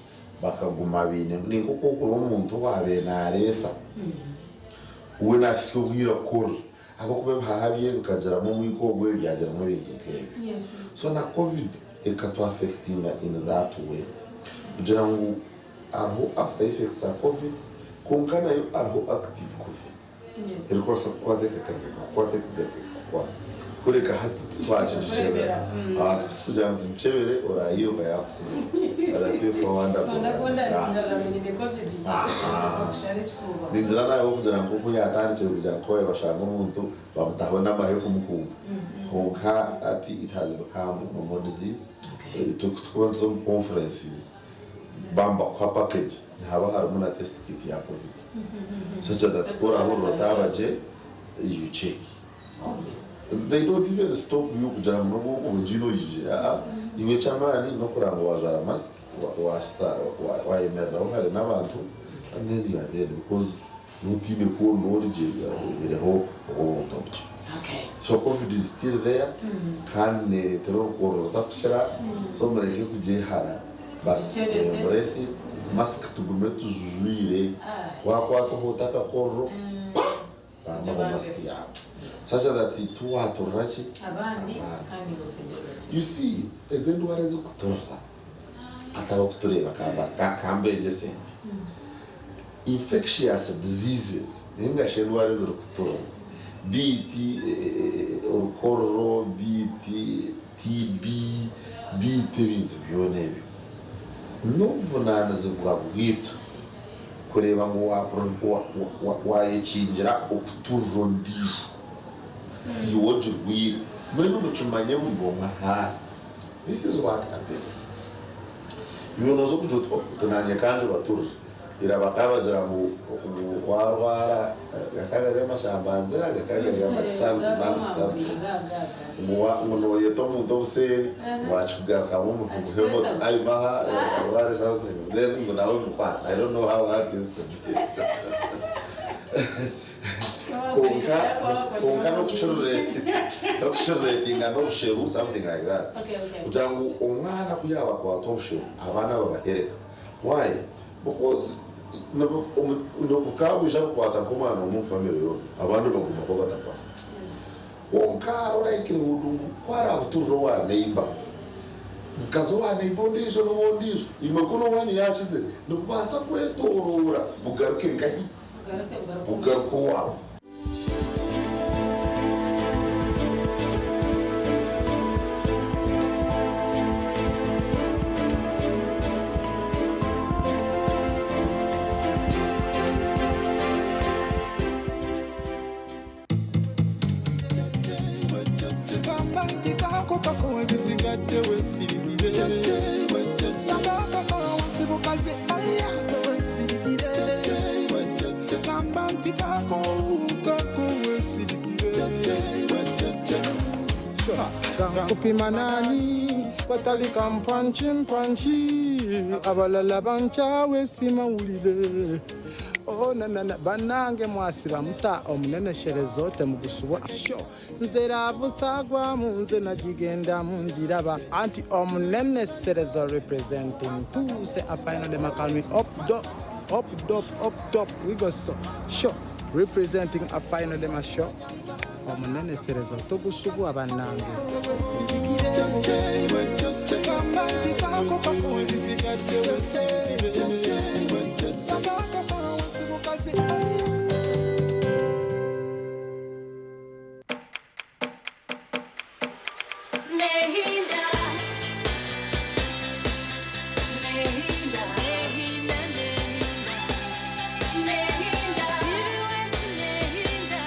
bakaguma baine, ni nk'oku omuntu owaabaire naareesa, we naahitsya obwire kukorora ahabw'okuba ebihaha bye bikagiramu omwika ogwe, byagiramu ebintu nk'ebyo. So na COVID ekatuaffectinga in that way, kugira ngu hariho after effects za COVID, kwonka nayo hariho active COVID erikubaasa kukukwata ekagaruka ekakukwata ekagaruka ekakukwata. Kureka hati titwakigikyebera. Abantu kutugira ngu tugikyebere, orayiruka yakusiga aratifa. Ndakunda ndaramenyire COVID. Okushara ekikuuba. Ningira nawe kugira ngu oku yatandikire kugira ngu kobe bashanga omuntu bamutaho n'amahe kumukunga, konka ati it has become a normal disease. Tukuba nituza omu conferences, bamba kuha package nihaba harimu na test kit ya COVID, such that korahurira otaba gye, you check. They don't even stop you kugira ngu nobu ogiire oyije. Aa, iwe ekyamaani n'okuranga wajwara mask, wayemereraho hare n'abantu, and then you are there, because notiine kuhurira ori gye, oihireho obwo obuntu obukye. So COVID is still there, kandi neereetera orukorora rutakukira. So mureke kugyehara, but Tugikyebeze. Embrace it. Mask tugume tujwire. Wakwataho otakakororo, bambaho mask yawe such that tuwaturira ki abandi, kandi ngo tugendere. You see, ezi endwara ezikuturira ataba kutureeba kambenje sente, infectious diseases ningashi endwara ezirikuturira, biiti orukororo, biiti TB, biiti ebintu byona ebyo, n'obuvunanizibwa bwitu kureeba ngu wayekingira okuturira ondiijo iwe ogirwire. Mbwenu mukimanye buri omwe ahari, this is what happens. Iwe noza okugira oti, "Oh, nanye kandi baturire." Ira bakaba bagira ngu warwara gakaba gari amashambanzira, gakaba gari amakisambu something, ngu noyeta omuntu obuseeri ngu akikugarukamu muhemo aimaha arware something, then ngu nawe mukwata. I don't know how that is to be, konka n'okukiriratinga n'obusheru, something like that, kugira ngu omwana ku yaaba akwata obusheru, abaana babahereka. Why? Because bukaba bwija bukwata nk'omwana omwe omu family yoona, abandi bagumako batakwasa. Kwonka hariho likelihood ngu kwarabuturira owa neighbor, bukaza owa neighbor ondiijo n'owondiijo, imwe kunu owanyu yakize, nibubaasa kwetorora bugaruke nkahi, bugaruke owawe. Gamba nti kako kako, ebisigadde weesirikire. Gamba akafa wansi bukazi ayako weesirikire. Gamba nti kako kako weesirikire. Kupima nani batalika mpanchi mpanchi, abalala bankyawe simawulire. Oh, nanana banange mwasiba muta omunenesherezo temugusubwa sho nze ravusagwa munze nagigendamu ngiraba anti omuneneserezo representing tuse a final demakalmi up do. Up top, up top, we go so. Sure. Representing a final dem a show. Omuneneserezo togusubwa bannange. Nehinda, nehinda, nehinda, nehinda, nehinda,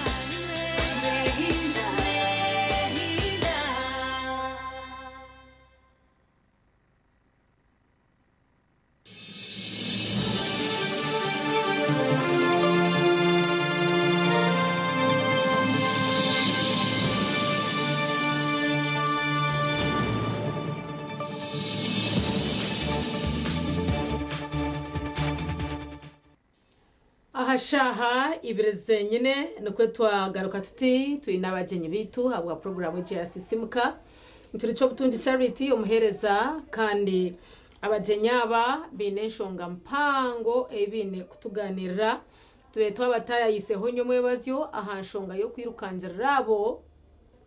nehinda, nehinda. Ahashaha ibiri zenyine nikwe twagaruka tuti twine abagyenyi bitu habwa porogaramu egi ya sisimuka nikiro ky'obutungi Charity omuheereza kandi abagyenyi aba baine enshonga mpango ei baine kutuganirira tube twabatayayiseho nyomwebazyo aha nshonga y'okwirukangirira abo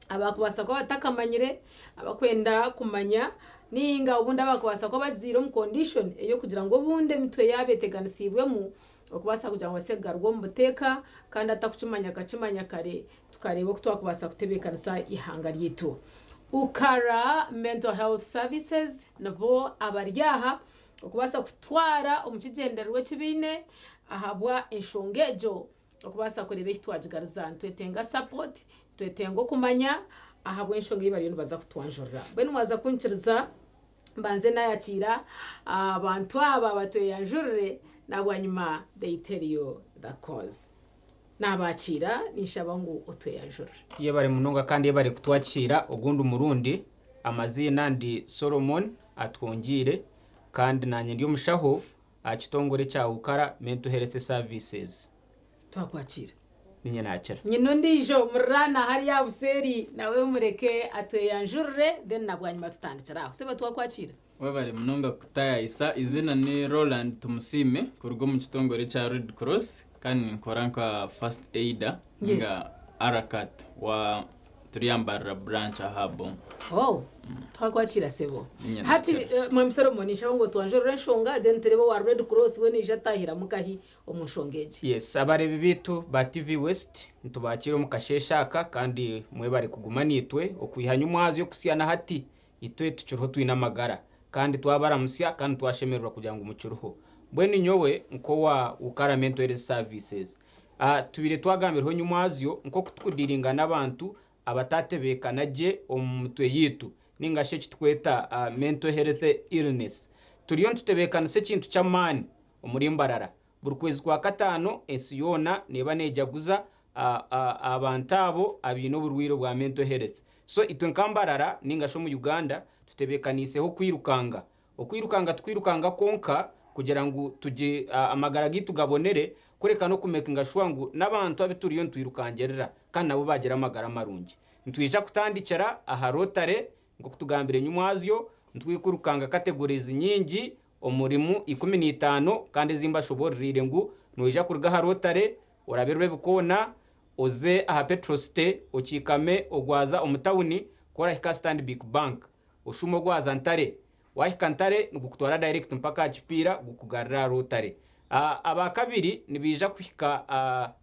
abakubaasa kuba batakamanyire abakwenda kumanya ninga obundi abakubaasa kuba bagiire omu condition ey'okugira ngu obundi emitwe yaabo eteganisiibwemu okubaasa kugira ngu babaase kugarurwa omu buteeka kandi atakukimanya akakimanya kare tukareeba oku twakubaasa kutebeekanisa ihanga ryaitu. Ukara Mental Health Services nibo abari aha okubaasa kutwara omu kigyendererwa eki baine ahabwa enshonga egyo okubaasa kureeba eki twagigaruza. Nitwetenga support, nitwetenga okumanya ahabw'enshonga ei bariyo nibaza kutwanjurira. Mbwenu mwaza kunyikiriza mbanze nayakiira abantu aba batweyanjurire nabwanyima they tell you the cause. Nabakiira ninshaba ngu otweyanjurire. Yebare munonga kandi yebare kutwakiira ogundi murundi. Amaziina ndi Solomon Atwongiire kandi nanye ndi omushaho aha kitongore kya Ukara Mental Health Services. Twakwakira. Ninye nakira. Nyine ondiijo muriraana hariya buseeri nawe mureke atweyanjurire then nabwanyima tutandikire aho. Sebo twakwakira. Webare munonga kutayayisa. Izina ni Roland Tumusiime kuruga omu kitongore kya Red Cross kandi ninkora nka first aider ninga RCAT wa Turyambarira branch aha Boma. Oh, twakwakira sebo. Ninye Hati nakira. Mwami Solomon nshaba ngu otwanjurire enshonga then turebe owa Red Cross we naija atahiramu nkahi omu nshonga egi. Yes, abareebi baitu ba TV West nitubakiira omu kasheeshe aka kandi mwebare kuguma naitwe okwiha nyomwazyo okuhitsya na hati itwe tukiriho twine amagara kandi twabaramutsya kandi twashemererwa kugira ngu mukiriho. Mbwenu nyowe nk'owa Ukara Mental Health Services tubaire twagambirweho nyomwazyo nk'oku tukudiiringa n'abantu abatatebeekana gye omu mitwe yaitu ninga shi eki tukweta mental health illness. Turiyo nitutebeekanisa ekintu ky'amaani omuri Mbarara. Buri kwezi kwa kataano ensi yoona neeba neejaguza abantu abo abaine oburwaire bwa mental health. So itwe nka Mbarara ninga shi omu Uganda tutebeekaniiseho okwirukanga. Okwirukanga tikwirukanga kwonka kugira ngu tugye amagara gaitu gabonere kureka n'okumekinga shuwa ngu n'abantu abu turiyo nitwirukangirira kandi nabo baagira amagara marungi. Nitwija kutandikira aha Rotary nk'oku tugambire nyimwazyo, nitwikurukanga categories nyingi omurimu 15 kandi ezi mbashoboororeire ngu noija kuruga aha Rotary orabe Rwebikoona oze aha Petrocity okiikame ogwaza omu tawuni ku orahika aha Stanbic Bank oshuume ogwaza Ntare Wahika Ntare nigukutwara direct mpaka aha kipiira gukugarura aha Rotary. Aba kabiri nibaija kuhika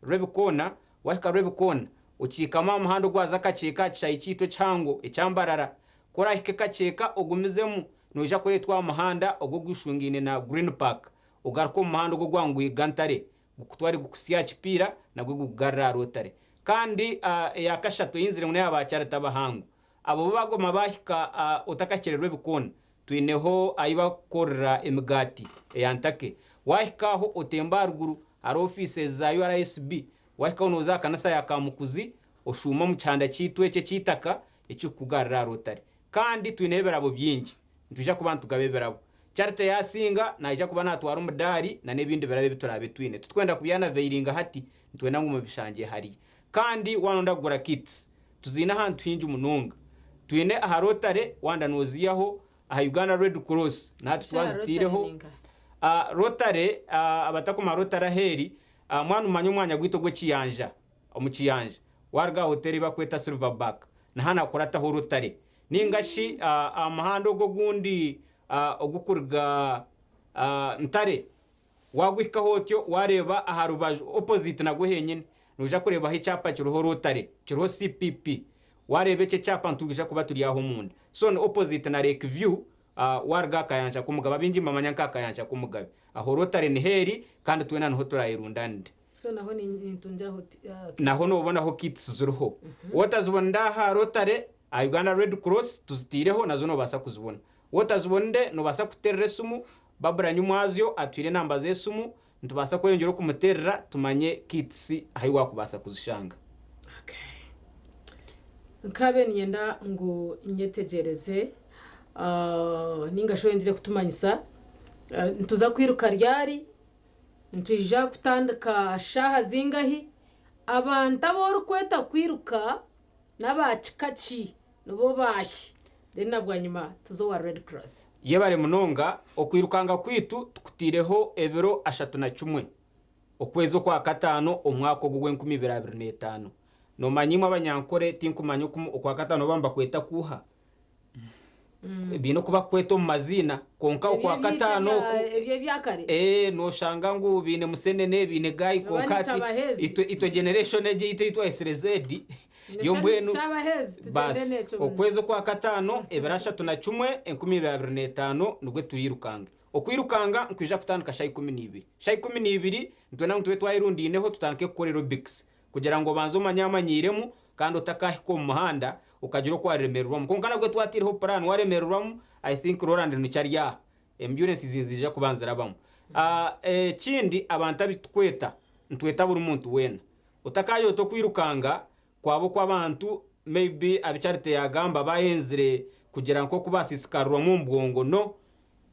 Rwebikoona, wahika Rwebikoona okiikame aha muhanda ogwaza Kakyeka aha kishaayi kyaitu ekihango ekya Mbarara. Ku orahika Kakyeka ogumizemu noija kureetwa aha muhanda ogwo ogushungaine na Green Park ogaruke omu muhanda ogwo ogwangwiga Ntare gukutware gukuhitsye aha kipiira nagwo gukugarure aha Rotary. Kandi eya kashatu eyinzire ngu neya ba Charity abahango. Abo bo baguma baahika otakakyererwa ebikoona. Twineho ahi bakukorera emigaati eya ntake. Waahika aho otemba aharuguru hariho ofiises za URSB. Waahikaho nooza aha kanisa ya Kamukuzi oshuuma omu kihanda kyaitu ekyo eky'eitaka ekirikukugarura aha Rotary. Kandi twineho ebirabo bingi. Nitwija kuba nitugaba ebirabo. Charity yaasinga naija kuba naatwara omudaari na n'ebindi birabo ebi turaabe twine. Titurikwenda kubyanaveiringa hati, nitwenda ngu mubishangye hariya. Kandi waaba nooyenda kugura kits, Tuziine ahantu haingi munonga. Twine aha Rotary wanda noziihaho, aha Uganda Red Cross nahati Aha Rotary twazitaireho. ni nkahi? Rotary, abatakumanya Rotary aheeri, mwana omanya omwanya gwaitu ogw'ekiyanja, omu kiyanja, waruga aha hoteeri ei barikweta Silverback, niho nakurataho Rotary. Ninga shi aha muhanda ogwo ogundi ogurikuruga Ntare, Waaguhikaho otyo waareeba aha rubaju, opposite nagwo henyine, noija kureebaho ekyapa kiriho Rotary, kiriho CPP. Waareeba ekyo ekyapa nitwija kuba turi aho omunda. So ni opposite na Lake View, waaruga aha Kayanja k'Omugabe. Abaingi nibamanya nk'aha Kayanja k'Omugabe. Aho Rotary niho eri kandi twena niho turayerundanire. So naho nintungiraho kits? Naho noobonaho kits ziriho. Waatazibonire aha Rotary, aha Uganda Red Cross tuzitaireho nazo noobaasa kuzibona. Wotazibonire nobaasa kututerera esimu, Barbra Nyumwazyo atuhaire enamba z'esimu, nitubaasa kweyongyera okumuterera tumanye kits ahi wakubaasa kuzishanga. Nkabe niinyenda ngu nyetegyereze ninga shi oyongyere kutumanyisa, nituza kwiruka ryari, nitwija kutandika shaaha zingahi, abantu abu orikweta kwiruka N'aba kika ki? Nibo baahi? Then na bwanyima tuze owa Red Cross. Yebare munonga, okwirukanga kwaitu tukutaireho ebiro 31 okwezi okwa kataano omwaka ogu ogw'enkumi ibiri abiri n'etaano. Nomanya imwe abanyankore tinkumanya oku okwakataano oba nibakweta kuuha? Baine oku bakukweta omu maziina kwonka okwakataano oku Ebyo ebyakare. Ee, noshanga ngu baine musenene, baine gayi Oba kwonka hati nikyabahezi. itwe itwe generation egi eyaitu ei twahitsire Z yo mbwenu Kyabahezi tugyende basi n'ekyo. okwezi okwakataano ebiro 31 2025 nibwe turiirukange. Okwirukanga nikwija kutandika shaaha 12. Shaaha 12 nitwenda ngu tube twayerundaineho tutandike kukora aerobics kugira ngu obanze omanye amanyiiremu kandi otakaahika omu muhanda okagira oku waremererwamu. Kwonka nabwo twataireho puraani waremererwamu I think Roland nikyo ari aha, ambulensi niziija kuba nizirabamu. Ekindi abantu abu turikweta, nitweta buri muntu weena. Otakaagira oti okwirukanga kwaba okw'abantu maybe abu Charity yaagamba abaayenzire kugira nk'oku baasiisikarirwamu omu bwongo, no.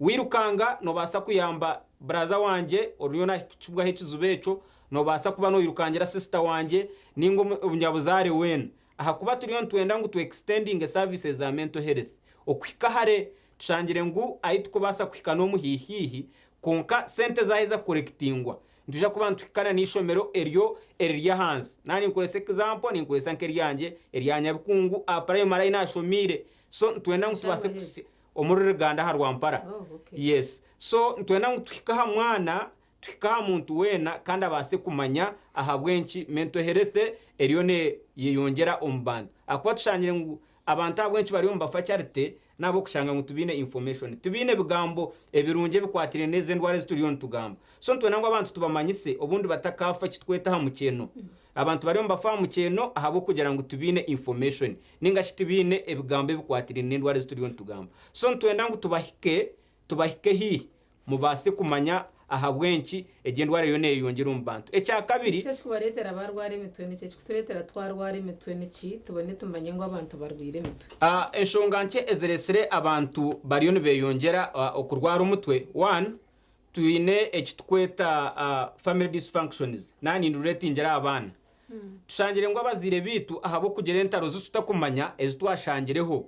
Wairukanga noobaasa kuyamba buraza wangye oriyo naahikibwaho ekizibu ekyo, noobaasa kuba noirukangira sisita wangye nainga omunyabuzaare weena. Ahakuba turiyo nitwenda ngu tu extendinge services za mental health okuhika hare. Tushangire ngu ahu turikubaasa kuhika n'omu haihi-haihi kwonka sente zaaheza kukorekitingwa nitwija kuba nituhikana n'eishomero eryo eriri ahansi. Naaba ninkoresa example, ninkoresa nk'eryangye erya Nyabikungu aha primary ahu naashomiire. So nitwenda ngu tubaase Omuri Ruganda aha Rwampara. Yes. So nitwenda ngu tuhike aha mwana, tuhike aha muntu weena kandi abaase kumanya ahabw'enki mental health eriyo neyeyongyera omu bantu. Ahakuba tushangire ngu abantu ahabw'enki bariyo nibafa Charity n'ahabw'okushanga ngu tibaine information, tibaine bigambo ebirungi ebikwatiraine n'ezi endwara ezi turiyo nitugamba. So nitwenda ngu abantu tubamanyise obundi batakaafa ekitweta aha mukyeeno. Abantu bariyo nibafa aha mukyeeno ahabw'okugira ngu tibaine information. Ninga shi tibaine ebigambo ebikwatiraine n'endwara ezi turiyo nitugamba. So nitwenda ngu tubahike, tubahike haihi mubaase kumanya ahabw'enki egi endwara eriyo neeyeyongyera omu bantu. Ekyakabiri. Niki ekikubareetera baarwara emitwe? Niki ekikutureetera twarwara emitwe? Niki? Tubone tumanye ngu abantu barwaire emitwe. Enshonga nkye ezireetsire abantu bariyo nibeyongyera okurwara omutwe, one, twine eki turikweta family dysfunctions, naaba nindireetingira aha baana. Tushangire ngu abazaire baitu ahabw'okugira entaro zi tutakumanya ezi twashangireho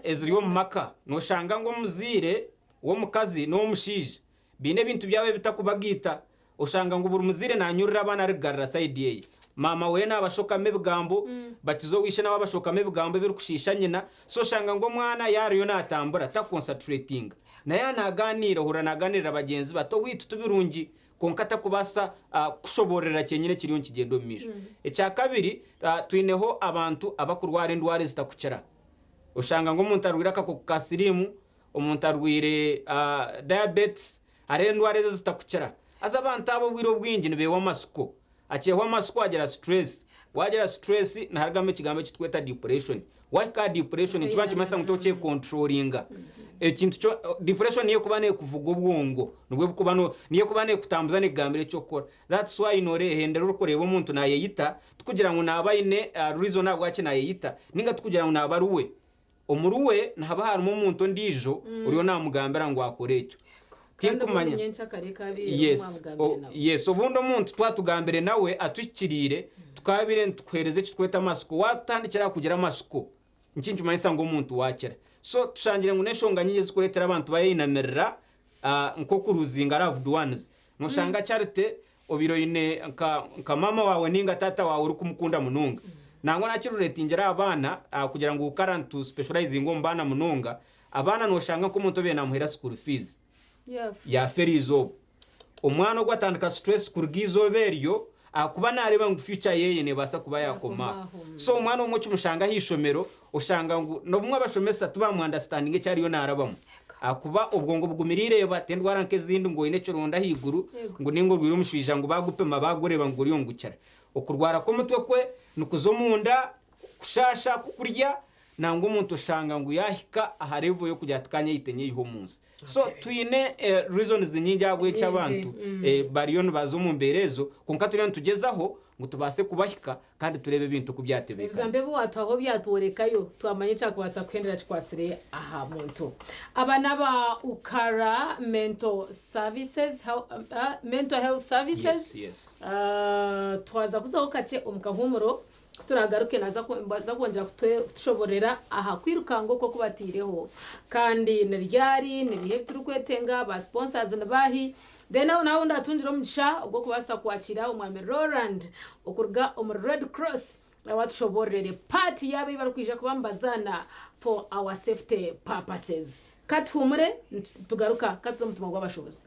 eziri omu maka, nooshanga ngu omuzaire w'omukazi n'ow'omushaija baine ebintu byabo ebitakubagaita. Oshanga ngu buri muzaire naanyurira abaana arikugarura sayidi eye. Maama we naabashokamu ebigambo, bakiza owa ishe nawe abashokamu ebigambo ebirikushiisha nyina. So oshanga ngu omwana yaaba ariyo naatambura takukonsaturetiinga. Na yaaba naagaaniira ohurira naagaaniirira bagyenzi be ati, Owaitu tibirungi. Kwonka takubaasa kukushoboororera kyenyine ekiriyo nikigyenda omu maisho. Ekyakabiri, twineho abantu abakurwara endwara ezitakukira. Oshanga ngu omuntu arwaire akakooko ka siriimu, omuntu arwaire diabetes, hariho endwara ezo ezitakukira. Haza abantu abo obwire obwingi nibeehwa amatsiko. Akeehwa amatsiko agira stress. Waagira stress niharugamu ekigambo eki turikweta depression. Waahika aha depression nikiba nikimanyisa ngu tokyekonturoringa. Ekintu kyo depression niyo erikuba neekuvuga obwongo, nibwo burikuba no niyo erikuba neekutambuza neekugambira eky'okukora. That's why nooreehendera orikureeba omuntu naayeyita, tikugira ngu naaba aine reason ahabwaki naayeyita, nainga tikugira ngu naaba ari we. Omuri we nihaba harimu omuntu ondiijo oriyo naamugambira ngu akore ekyo. Kandi obundi Tinkumanya. nyenkyakare ekaabaire Yes, mwamugambire o, nawe. yes, obundi omuntu twatugambire nawe atuhikiriire, tukaabaire nitukuheereza eki tweta amatsiko, waatandikira aha kugira amatsiko, niki nikimanyisa ngu omuntu waakira. So, tushangire ngu n'enshonga nyingi ezirikureetera abantu bayeinamirira. Nk'okuruzinga loved ones. Noshanga Charity obaire oine nka nka maama waawe ninga taata waawe orikumukunda munonga. Nangwa nakiruretingira aha baana kugira ngu kara nitu specializinga omu baana munonga, abaana noshanga nk'omuntu obaire namuheera school fees yaafa eriizooba. Omwana ogwo atandika stress kuruga eizooba eryo ahakuba nareeba ngu future yeye nebaasa kuba yakoma aho. So omwana omwe okimushanga ah'eishomero oshanga ngu n'obumwe abashomesa tibamu understandinga eki ariyo narabamu ahakuba obwongo bugumire eireeba tendwara nk'ezindi ngu oine ekironda ahaiguru ngu ninga orwaire omushwija ngu bagupima bagureeba ngu guriyo nigukira. Okurwara kw'omutwe kwe nikuza omunda, kushaasha, kukurya nangwa omuntu oshanga ngu yahika aha level y'okugira ati kanyeyite nyeyihe omunsi. So twine reasons nyingi ahabw'eki abantu bariyo nibaza omu mbeera ezo kwonka turiyo nitugyezaho ngu tubaase kubahika kandi tureebe ebintu oku byatebeekana. Ebizambi ebi waatuhaho byatworekayo twamanya ekyakubaasa kuhendera kikwatsire aha muntu. Aba n'aba Ukara Mental Services, Mental Health Services. Yes, yes. Twaza kuzaho kakye omu kahuumuro. Ku turaagaruke naaza kwongyera kutushoboororera aha kwirukanga oku oku bataireho kandi ni ryari, ni biiha ebi turikwetenga, ba sponsors ni baahi. Then aho naho ndatungire omugisha ogw'okubaasa kwakiira Omwami Roland okuruga omuri Red Cross nawe atushoboororere part yaabo ei barikwija kuba nibazaana for our safety purposes. Ka tuhuumure nitugaruka, ka tuze omu mutima gw'abashuubuzi.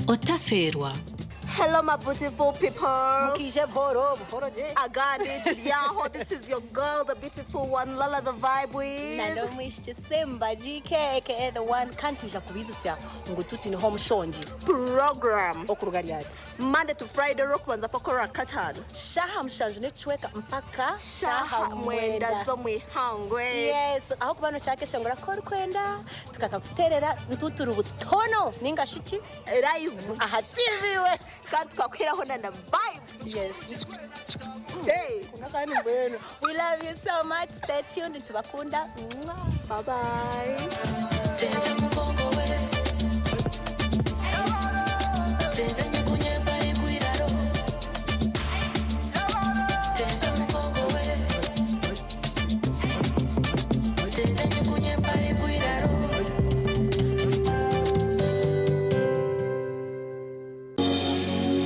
Otafeerwa. Hello my beautiful people. Mukije buhoro buhoro je. Agandi turyaho. This is your girl, the beautiful one, Lala the vibe with. Na n'omwishiki Simba GK aka the one kandi twija kubiijutsya ngu tutwineho omushongi. Program. Okuruga ryari? Monday to Friday Orwokubanza paka Orwakataano. Shaaha mushanju n'ekicweka mpaka Shaaha mwenda z'omwihangwe. Yes, ahabw'okuba nokyakeshongora ku orikwenda tukakakuteerera nitwo turi butono ninga shi ki? Live. Aha TV West. Kandi tukakuheraho na na vibe. Yes. Hey. Kandi mbwenu. We love you so much. Stay tuned. Nitubakunda. Bye bye.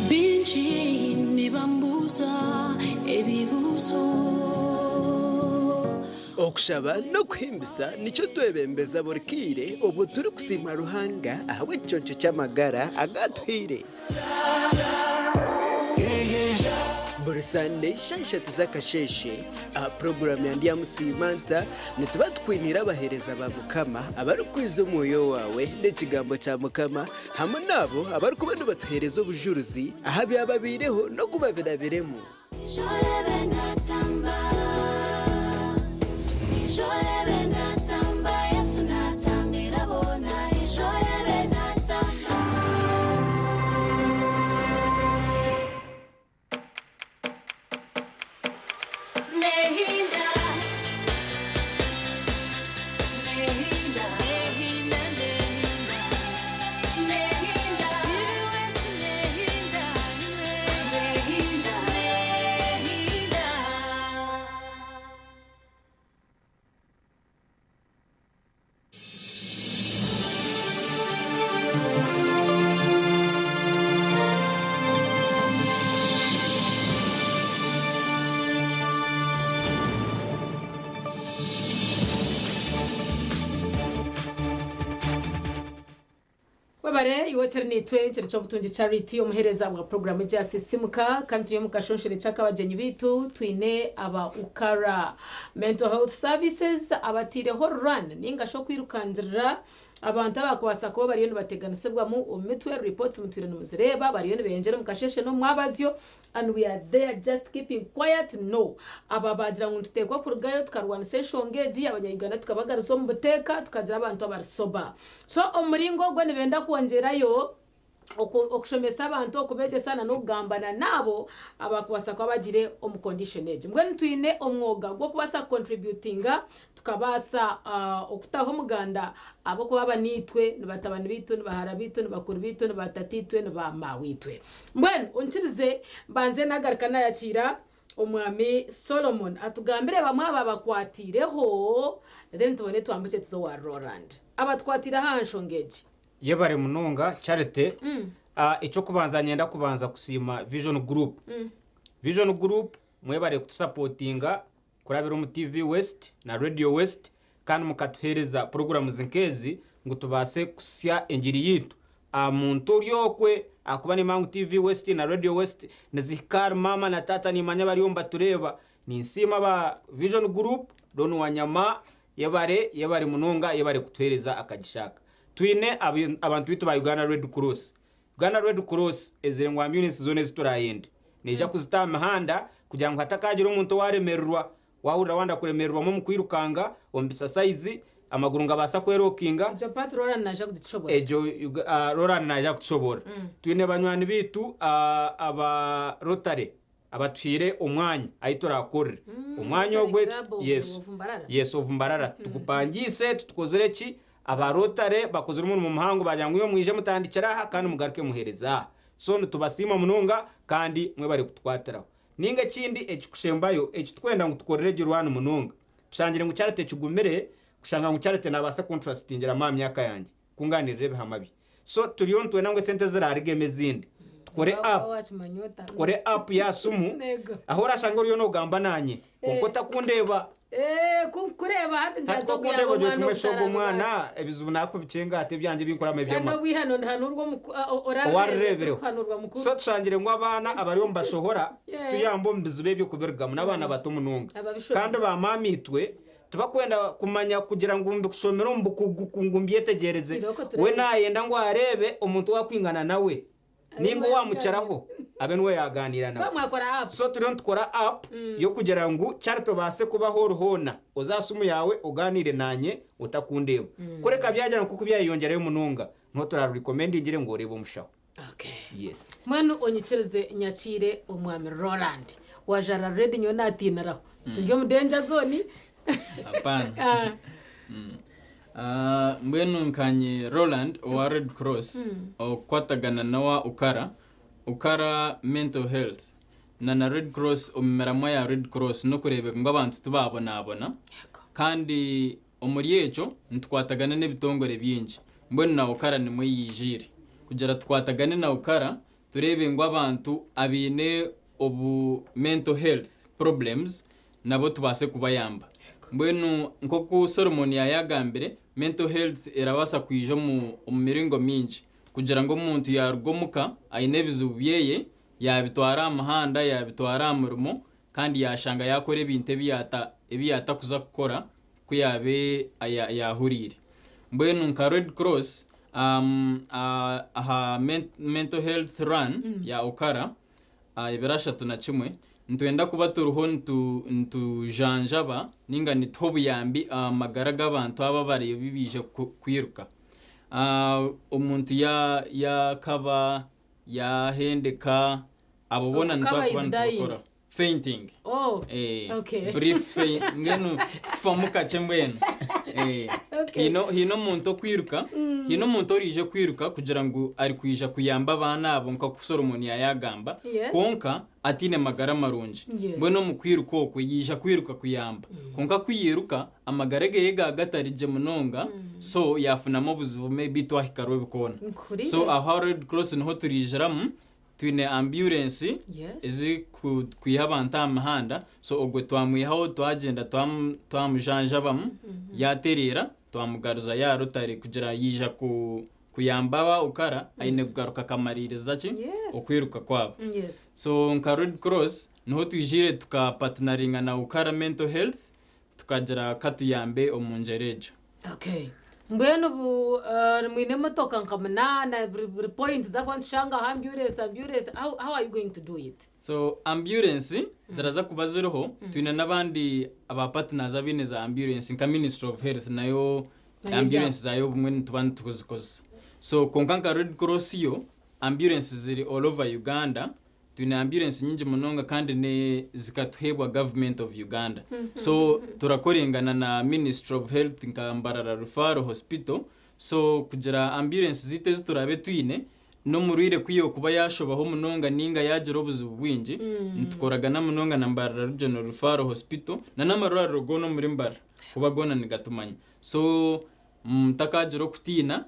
Bingi nibambuza ebibuzo. Okushaba n'okuhimbisa nikyo twebembeza buri kaire obwo turikusiima Ruhanga ahabw'ekiconco ky'amagara agu atuhaire. Buri Sande shaaha ishatu z'akasheeshe aha puroguraamu ya Ndyamusiima Nta nituba tukwiniire abaheereza ba Mukama abarikwiza omwoyo waawe n'ekigambo kya Mukama hamwe n'abo abarikuba nibatuheereza obujurizi aha byababaireho n'oku babirabiremu. Webare iwe okiri naitwe kiri ky'obutungi Charity omuheereza wa puroguraamu egi ya Sisimuka kandi turi omu kashonshorekye ky'akabagyenyi baitu twine aba Ukara Mental Health Services abataireho run ninga shi okwirukangirira Abantu abakubaasa kuba bariyo nibateganisibwamu omu mitwe, reports mutwire nimuzireeba, bariyo nibeeyongyera omu kasheeshe n'omu mwabazyo and we are there just keeping quiet? No. Aba baagira ngu nituteekwa kurugayo tukarwanisa enshonga egi, abanya-Uganda tukabagaruza omu buteeka, tukagira abantu abari sober. So omu muringo ogwo nibenda kwongyerayo okushomesa abantu, okubeegyesa na n'okugambana n'abo abakubaasa kuba bagire omu condition egi. Mbwenu twine omwoga gw'okubaasa ku contributinga tukabaasa okutaho omuganda ahabw'okuba aba niitwe, ni batabani baitu, ni bahara baitu, ni bakuru baitu, ni baatataitwe, ni baamaawitwe. Mbwenu onkirize mbanze naagaruka naayakiira Omwami Solomon atugambire bamwe aba abakwatiireho then tubone twambukye tuze owa Roland. Abatukwatiireho aha nshonga egi. Yebare munonga Charity. Eky'okubanza niinyenda kubanza kusiima Vision Group. Vision Group mwebare kutusapotinga kurabira omu TV West na Radio West kandi mukatuheereza programs nk'ezi ngu tubaase kusya engiri yaitu aha muntu ori okwe ahakuba nimanya ngu TV West na Radio West nizihika ahari maama na taata nimanya bariyo nibatureeba. Ninsiima aba Vision Group, Don Wanyama yebare yebare munonga yebare kutuheereza akagisha aka. Twine abantu baitu ba Uganda Red Cross. Uganda Red Cross ezire ngu ambulance zoona ezi turaayende neija kuzita aha mihanda kugira ngu hatakaagira omuntu owaaremererwa. Waahurira wanda kuremererwamu omu kwirukanga, omu bisasayizi, amaguru nigabaasa kwerokinga. Egyo part Roland naija kugitushoborora. Egyo Roland naija kutushoborora. Twine banywani baitu aba Rotary abatuhaire omwanya ahu turaakorere. Omwanya ogwo Rotary Club of yes, of Mbarara. yes of Mbarara. Tugupangiise, tutukozire ki, aba Rotary bakozire omurimo muhango baagira ngu imwe mwije mutandikire aha kandi mugaruke muheereze aha. So nitubasiima munonga kandi mwebare kutukwatiraho. Ninga ekindi ekikushembayo eki tukwenda ngu tukorere gye rwani munonga, tushangire ngu Charity kigumire kushanga ngu Charity nabaasa kuntrustingiramu aha myaka yangye kunganirira ebihama bye. So turiyo nitwenda ngu esente ezirarigemu ezindi tukore app, tukore app y'aha simu ahu orashange oriyo nogamba nanye kwonka otakundeeba. Hati ku okundeeba ogira oti mbwenu shi ogu omwana ebizibu naakubikyenga ata ebyangye ebi nkuraamu eby'amaka? Owaarireebireho. So tushangire ngu abaana abariyo nibashohora tituyamba omu bizibu ebyo kubirugamu n'abaana bato munonga. Kandi baamaamaitwe tibakwenda kumanya kugira ngu mbikushomere omu bukugu ngu mbyetegyereze. We naayenda ngu areebe omuntu owaakwingana nawe. Ninga owamukyaraho abe niwe yaganiira So nawe. mwakora app. So turiyo nitukora app yokugira ngu Charity obaase kuba ahu ori hoona oze aha simu yaawe oganiire nanye otakundeeba. Kureka byagira ngu kubyayeyongyerayo munonga niho turarecommendingire ngu oreebe omushaho. Okay. Yes. Mbwenu onyikirize nyakiire omwami Roland. Wajara red nyowe natiiniraho. Turi omu danger zone. Hapana. Ah. Ah, mbwenu nkanye Roland owa Red Cross okukwatagana n'owa Ukara, Ukara Mental Health na na Red Cross omu miramwa ya Red Cross n'okureebeka ngu abantu tibaabonabona kandi omuri ekyo nitukwatagana n'ebitongore bingi mbwenu na Ukara nimwo yiijiire kugira tukwatagane na Ukara tureebe ngu abantu abaine obu mental health problems nabo tubaase kubayamba. Mbwenu nk'oku Solomon yaayagambire, mental health erabaasa kwija omu omu miringo mingi. Kugira ngu omuntu yaaruga omuka aine ebizibu byeye, yaabitwara aha muhanda, yaabitwara aha murimo, kandi yaashanga yaakora ebintu ebi yaata ebi yaatakuza kukora ku yaabe yaahuriire. Mbwenu nka Red Cross, aha Mental Health Run ya Okara, ebiro 31, nitwenda kuba turiho nitujanjaba ninga nituha obuyambi aha magara g'abantu aba abariyo baija kwiruka. Omuntu yaakaba, yaahendeka, abo boona Okukaba nituba is dying. nitubakora. Fainting. Oh, Eh, okay. brief faint. Mbwenu kufamu kakye mbwenu. Eh, Okay. hiine hiine omuntu okwiruka, hiine omuntu oriija kwiruka kugira ngu arikwija kuyamba abaana abo nk'oku Solomon yaayagamba, kwonka ataine magara marungi. Mbwenu omu kwiruka okwo yaija kwiruka kuyamba. Kwonka ku yairuka amagara geye gaaba gatari gye munonga so yaafunamu obuzibu maybe twahika Rwebikoona. Nkuhuriire. So aho aha Red Cross niho turiijiramu Twine ambyurensi ezikwiha abantu aha mihanda, so ogwo twamwihaho twagyenda twamujanjabamu yatereera twamugaruzayo aha rotari kugira yaija kuyamba aba Ukara aine kugaruka akamariiriza ki okwiruka kwabo. So nka Red Cross niho twijiire tuka patinaringa na Ukara Mental Health tukagira katuyambe omu ngyera egyo. Okay. Mbwenu bu eh, mwine emotoka nka munaana buri buri point zakuba nitushanga aho ambulance ambulance how, how are you going to do it? So ambulance ziraza kuba ziriho, twine n'abandi aba partners abaine za ambulance nka Ministry of Health nayo Nayo ambulance zayo obumwe nituba nituzikozesa. So konka nka Red Cross yo ambulance ziri all over Uganda, twine ambulance nyingi munonga kandi ne zikatuheebwa government of Uganda. So turakorengana na Ministry of Health nka Mbarara Referral Hospital, so kugira ambulance ziitu ezi turaabe twine n'omurwaire ku yookuba yaashobaho munonga ninga yaagira obuzibu bwingi, nitukoragana munonga na Mbarara Regional Referral Hospital na n'amarwariro goona omuri Mbarara kuba goona nigatumanya. So mutakagira okutiina,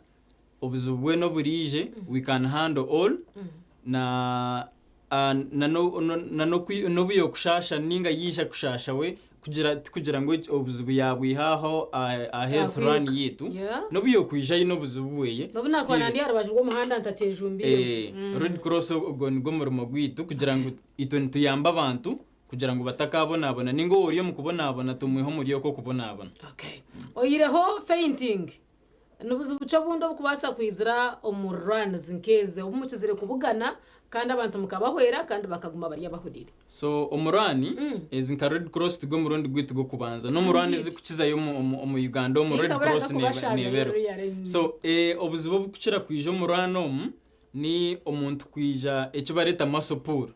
obuzibu bwena oburiije we can handle all na ah, na no- no- na n'oku- n'obu yookushaasha ninga yaija kushaasha we kugira tikugira ngu obuzibu yaabwiha aho aha health Yakwiruka. run yiitu Yeah. n'obu yookwija aine obuzibu bweye N'obu nakuba still, nandi aha rubaju rw'omuhanda ntakyejumbiiremu. Red Cross ogwo nigwo murimo gwaitu kugira ngu itwe nituyamba abantu kugira ngu batakabonabona ninga ori omu kubonabona tumwihe omuri okwo okubonabona. Oyireho fainting nibuzibu ki obundi obukubaasa kwizira omu runs nk'ezi obu mukizire kubugana kandi abantu mukabahwera kandi bakaguma bari abahuriire? So omu run ezi nka Red Cross tigwo murundi gwaitu gw'okubanza n'omu run Indeed. ezikukizayo omu Uganda omu Red Tinkabura Cross nkakubashabira nebero. ruriya rimwe. So obuzibu obukukira kwija omu run omu ni omuntu kwija eki bareeta muscle pull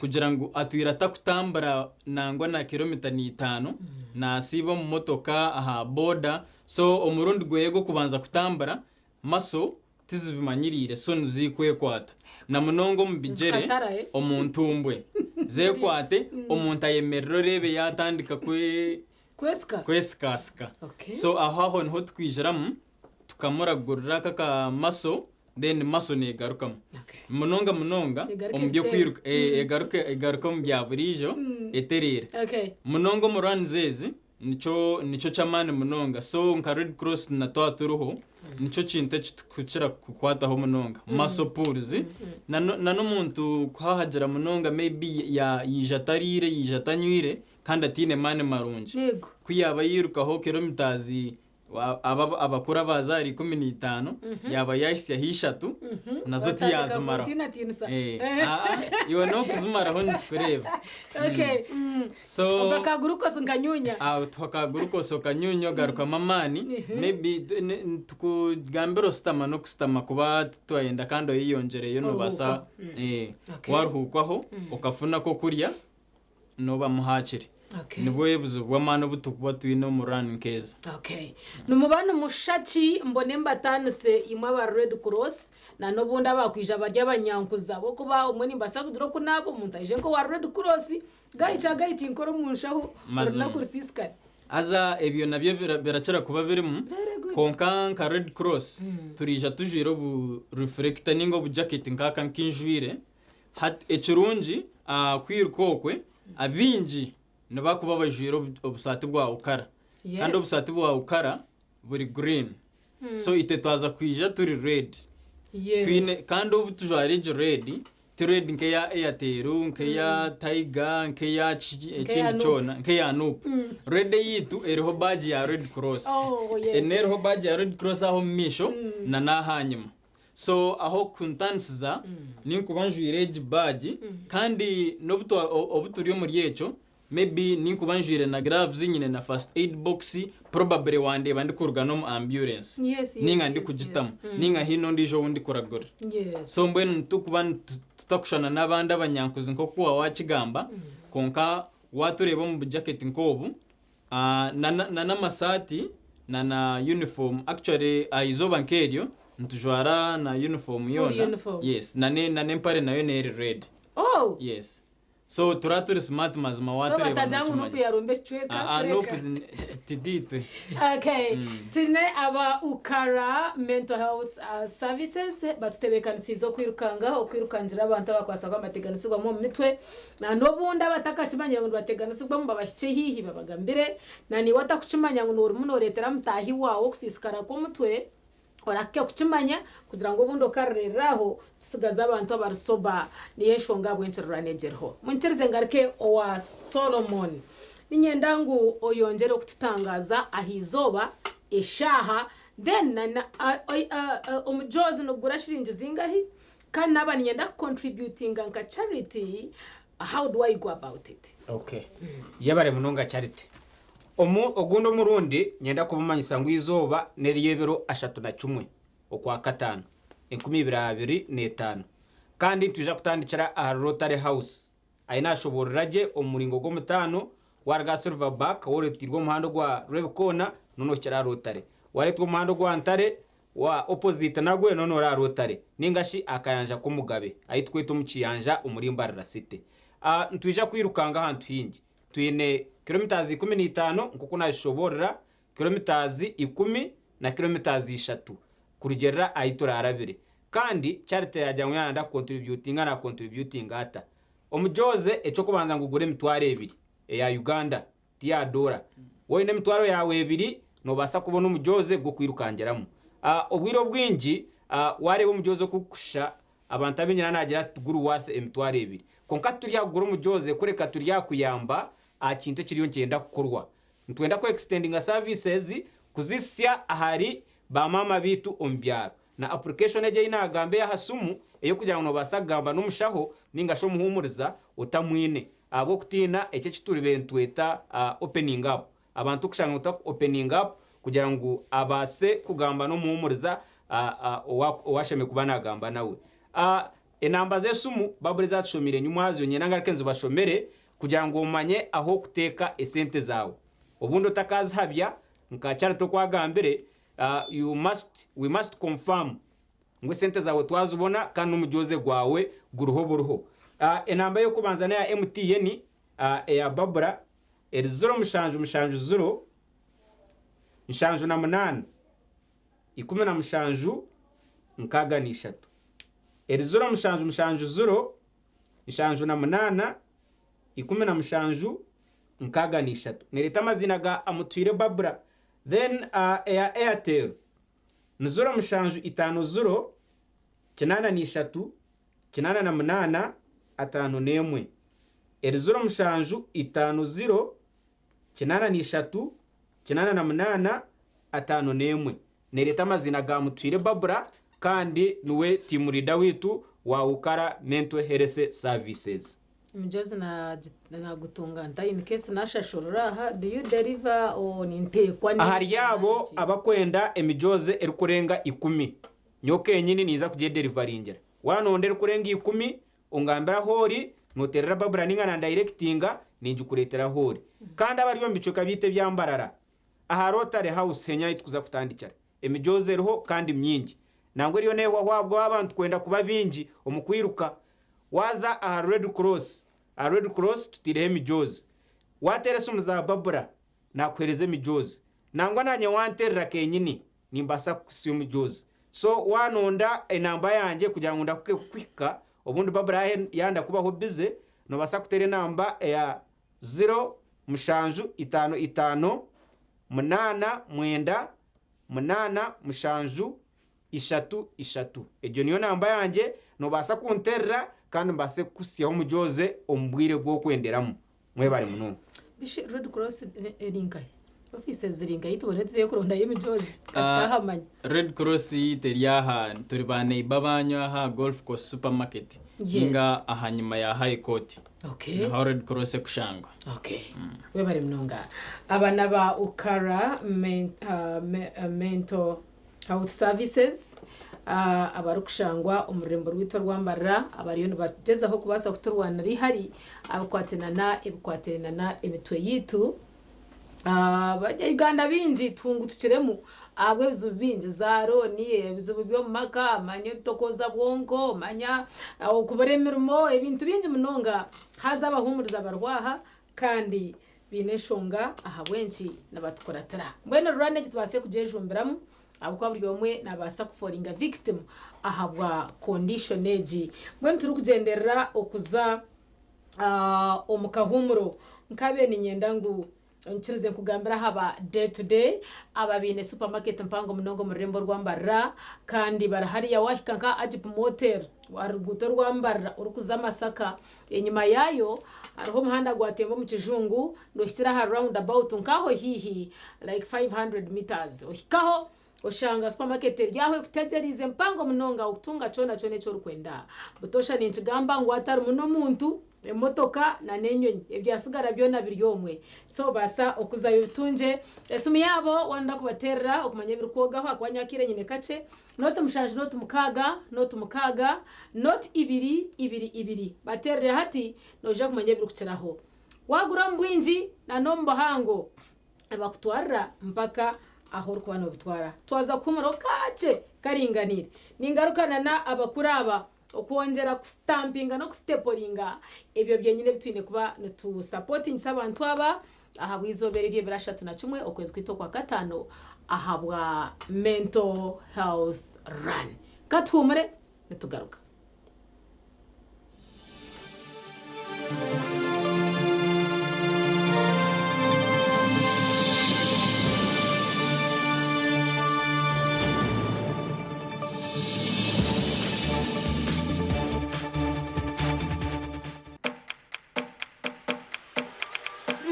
kugira ngu atwire atakutambura nangwa na kilomita n'itaano nasiiba omu motoka aha boda, so omurundi gweye gw'okubanza kutambura muscle tizibimanyiriire so nizikwekwata na munonga omu bigyere Zikatara, eh? omu ntumbwe zekwate omuntu ayemerera oreebe yatandika kwe Kwesika. kwesikasika. Okay. So aho niho tukwijiramu tukamuragurira kaka muscle, then muscle negarukamu munonga munonga Egaruka omu by'okwiruka ebicebe. Egaruka omu bya buriijo etereera munonga omu runs ezi nikyo ky'amaani munonga. So nka Red Cross na twaba turiho nikyo kintu ekitukukira kukwataho munonga, muscle pulls na n'omuntu kuhahagira munonga maybe yaija atariire, yaija atanywire kandi ataine maani marungi ku yaaba yirukaho kilometers abakuru abazaara 15 yaaba yahisyaho 3 nazo Batandika tiyazimaraho. kutinatinisa. Iwe n'okuzimaraho nitukureeba. Okay. So Bakagurukose nkanyunya. Aho tukagurukose okanyunya ogarukamu amaani. Maybe tukugambira ositama n'okusitama kuba titwayenda kandi oyeyongereyo nobaasa Oruhukaho. Waruhukwaho okafuna kokurya noba muhaakiri. Nibwo buzibu bw'amaani obu tukuba twine omu run nk'ezi. Okay. Nimubano mushaki mbone mbatanise imwe aba Red Cross na n'obundi abakwija bari abanyankuza bokuba omwe nimbaasa kugira oku naaba omuntu aije nk'owa Red Cross gayica gayica inkora omu nshaho Mazima. orunaku rusiisikare. Haza ebyo nabyo birakira kuba birimu Very good. konka nka Red Cross turiija tujwire obu reflector ninga obu jacket nkaka nkinjwire. Ekirungi kwiruka okwe abingi nibakuba bajwire obusaati bwa ukara kandi obusaati bwa ukara buri green, so itwe twaza kwija turi red. Twine kandi obu tujwara egi red ti red nk'eya Airtel, nk'eya Tiger, nk'eya Nk'eya ekindi Nup. kyona nk'eya Nup. Red eyitu eriho badge ya Red Cross. Ene eriho badge ya Red Cross aho omu maisho na n'ahanyima, so aho kuntanisiza ninkuba njwire egi badge kandi n'obu obu turi omuri ekyo maybe ninkuba njwire na gloves, nyine na first aid box, probably wandeeba ndikuruga n'omu ambulance ninga ndikugitamu ninga hiine ondiijo ou ndikuragura. So mbwenu nitukuba tutakushana n'abandi abanyankuzi nk'oku wakigamba, konka watureeba omu bujaketi nk'obu na n'amasaati na uniform. Actually izooba nk'eryo nitujwara na uniform Full yoona. Uniform. Yes, na n'empare nayo neeri red. Yes, so tura turi smart mazima So watureeba batagira ngu Nupu nokimanya. yarumba ekicweka. Nupu kureka. tiditwe. Okay. Tine aba Ukara Mental Health Services batutebeekanisiize okwirukanga okwirukangira abantu abakwasa kwamateganisibwamu omu mitwe na n'obundi abatakakimanyire ngu nibateganisibwamu babahikye hiihi babagambire na niiwe atakukimanya ngu noorimu nooreetera mutaahi waawe okusiisikara kw'omutwe orake kukimanya kugira ngu obundi okarereraho tusigaze abantu abarisoba. Niyo enshonga ahabw'enki negeriho munkirize ngaruke owa Solomon. Ninyenda ngu oyongere okututangaza aha izooba, eshaaha. Then na na omujoozi nigugura shiringi zingahi? Kandi naaba niinyenda kucontributinga nka charity, how do I go about it? Okay. Yebare munonga Charity. Omu ogundi omurundi nyenda kubamanyisa ngu eizooba n'ery'ebiro 31 Okwakataano, 2025 kandi nitwija kutandikira ahari Rotary House. Ahi naashoboorora gye omu muringo gw'omutaano, waaruga aha Silver Back woreetirwe omuhanda ogwa Rwebikoona noona ohikire aha Rotary. Waareetwa omuhanda ogwa Ntare wa opposite nagwe noona ori aha Rotary ninga shi aha Kayanja k'Omugabe ahi turikweta omu Kiyanja omuri Mbarara City. Nitwija kwirukanga ahantu haingi. Twine kilometres 15 nk'oku naazishoboorora, kilometres 10 na kilometres 3 kurugiirira ahi turaarabire. Kandi Charity yaagira ngu yaayenda kukontributinga naakontributinga ata? Omujoozi eky'okubanza ngu gura 2000 eya Uganda ti ya doora. Waaba oine emitwaro yaawe ebiri noobaasa kubona omujoozi gw'okwirukangiramu. Obwire obwingi waareeba omujoozi oku gurikushusha abantu abaingi naaba naagira ati tiguri worth 2000. Kwonka tituri aha kugura omujoozi kureka turi aha kuyamba aha kintu ekiriyo nikyenda kukorwa. Nitwenda ku extendinga services kuzihitsya ahari ba maama baitu omu byaro. Na application egi ei naagamba ey'aha simu ey'okugira ngu noobaasa kugamba n'omushaho nainga shi omuhuumuriza otamwine ahabw'okutiina eki eki turibaire nitweta opening up. Abantu kushanga ngu taku opening up kugira ngu abaase kugamba n'omuhuumuriza ou ashemereire kuba naagamba nawe. Enamba z'esimu Babura ezi atushomeire enyimwazo nyenda ngaruke nzibashomere kugira ngu omanye ah'okuteeka esente zaawe. Obundi otakazihabya nka Charity oku agambire, you must, we must confirm ngu esente zaawe twazibona kandi n'omujoozi gwawe guriho buriho. Enamba y'okubanza n'eya MTN eya Babura eri ziro mushanju mushanju ziro 78 17 63. Eri ziro mushanju mushanju ziro 78 17 63. Nereeta amaziina ga Amutwire Babura. Then eya Airtel ni ziro mushanju itaano ziro 83 88 51. Eri ziro mushanju itaano ziro 83 88 51. Nereeta amaziina ga Mutwire Barbara kandi niwe team leader waitu wa Ukara Mental Health Services. Emijoozi nagutunga nta in case nashashurira aha do you deliver or ninteekwa Ahari abo abakwenda emijoozi erikurenga ikumi, nyowe kenyini ninza kugyederivaringira. Wanonda erikurenga ikumi, ongambire ahu ori, noterera Barbara ninga nandayirekitinga, ningikureetera ahu ori. Kandi abari omu bicweka byaitu ebya Mbarara, aha Rotary House henyini ahu turikuza kutandikira. Emijoozi eriho kandi myingi. Nangwa eriyo neehwaho ahabwa abantu kwenda kuba baingi omu kwiruka. Waaza aha Red Cross, aha Red Cross tutaireho emijoozi. Waateera esimu za Barbara, naakuheereza emijoozi. Nangwa naanye wanteerera kenyini, nimbaasa kukuhitsya omujoozi. So waanonda enamba yangye kugira ngu ndahuke kukuhika, obundi Barbara yaayenda kubaho busy, noobaasa kuteera enamba eya ziro mushanju itaano itaano munaana mwenda munaana mushanju ishatu ishatu. Egyo niyo namba yangye, noobaasa kunteerera kandi mbaase kukuhitsyaho omujoozi omu bwire bw'okwenderamu. Mwebare munonga. Bishi Red Cross eri nkahi? Ofiisi ziri nkahi tubone tuzeyo kurondayo emijoozi tutahamanya. Red Cross yaitu eri aha, turi ba neighbour banyu aha Golf Course Supermarket ninga ahanyima ya High Court. Niho Red Cross ekushangwa. Okay. Webare munonga. Aba n'aba Ukara Mental Health Services abarikushangwa omu rurembo rwaitu orwa Mbarara abariyo nibagyezaho kubaasa kuturwanira eihari ahabikwatirana ebikwatirana emitwe yaitu. Abanya-Uganda baingi tuhungutukiremu ahabw'ebizibu bingi, za looni, ebizibu by'omu maka, manya ebitokooza bwonko, manya okubura emirimo, ebintu bingi munonga. Haza abahuumuriza bariho aha kandi baine enshonga ahabw'enki nibatukuratira. Mbwenu rurara egi tubaase kugyejumbiramu ahabw'okuba buri omwe naabaasa kuforinga victim ahabwa condition egi. Mbwenu turikugyenderera okuza omu kahuumuro, nkabaire niinyenda ngu Nkirize nkugambire aha ba Day to Day aba baine supermarket mpango munonga omu rurembo orwa Mbarara kandi bari hariya wahika nka Agip Motel aha ruguuto orwa Mbarara orikuza Masaka enyima yaayo hariho omuhanda gwatemba omu kijungu nohikira aha round about nkaho haihi like 500 meters ohikaho. Oshanga supermarket eri aho ekutegyereize mpango munonga okutunga kyona kyona eki orikwenda. Butoosha ninkigamba ngu hatarimu n'omuntu, emotoka na n'enyonyi ebyasigara byona biri omwe. So baasa okuzayo obitungye. Esimu yaabo waaba noyenda kubateerera okumanya ebirikwogaho ahakuba nyowe akaire nyine kakye, 07 06 06 02 22. Bateerere hati noija kumanya ebirikukiraho. Waagura omu bwingi na n'omu buhango. Nibakutwarira mpaka ahu orikuba nobitwara. Twaza kuhumuraho kakye karinganiire. Ningaruka na na abakuru aba okwongyera kusitampinga n'okusiteporinga ebyo byenyine ebi twine kuba nitusapotingisa abantu aba ahabw'eizooba eri ery'ebiro 31 okwezi kwaitu okwa kataano ahabwa Mental Health Run. Katuhumure nitugaruka.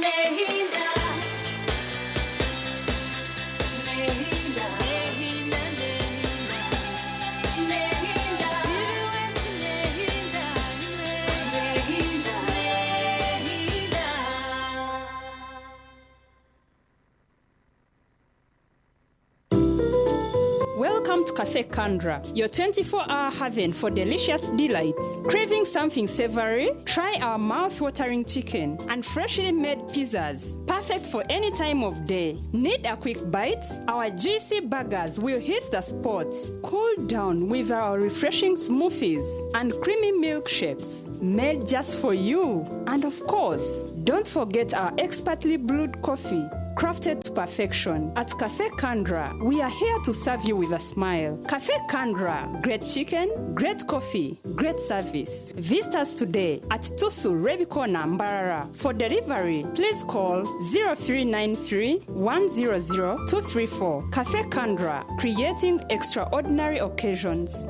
Nehinda, nehinda, nehinda, nehinda, nehinda, nehinda, nehinda. Welcome to Cafe Kandra, your 24 hour haven for delicious delights. Craving something savory? Try our mouth watering chicken and freshly made pizzas. Perfect for any time of day. Need a quick bite? Our juicy burgers will hit the spot. Cool down with our refreshing smoothies and creamy milkshakes made just for you. And of course, don't forget our expertly brewed coffee crafted to perfection. At Cafe Kandra, we are here to serve you with a smile. Cafe Kandra, great chicken, great coffee, great service. Visit us today at Tusu Rebikona Mbarara. For delivery, please call 0393 100 234. Cafe Kandra, creating extraordinary occasions.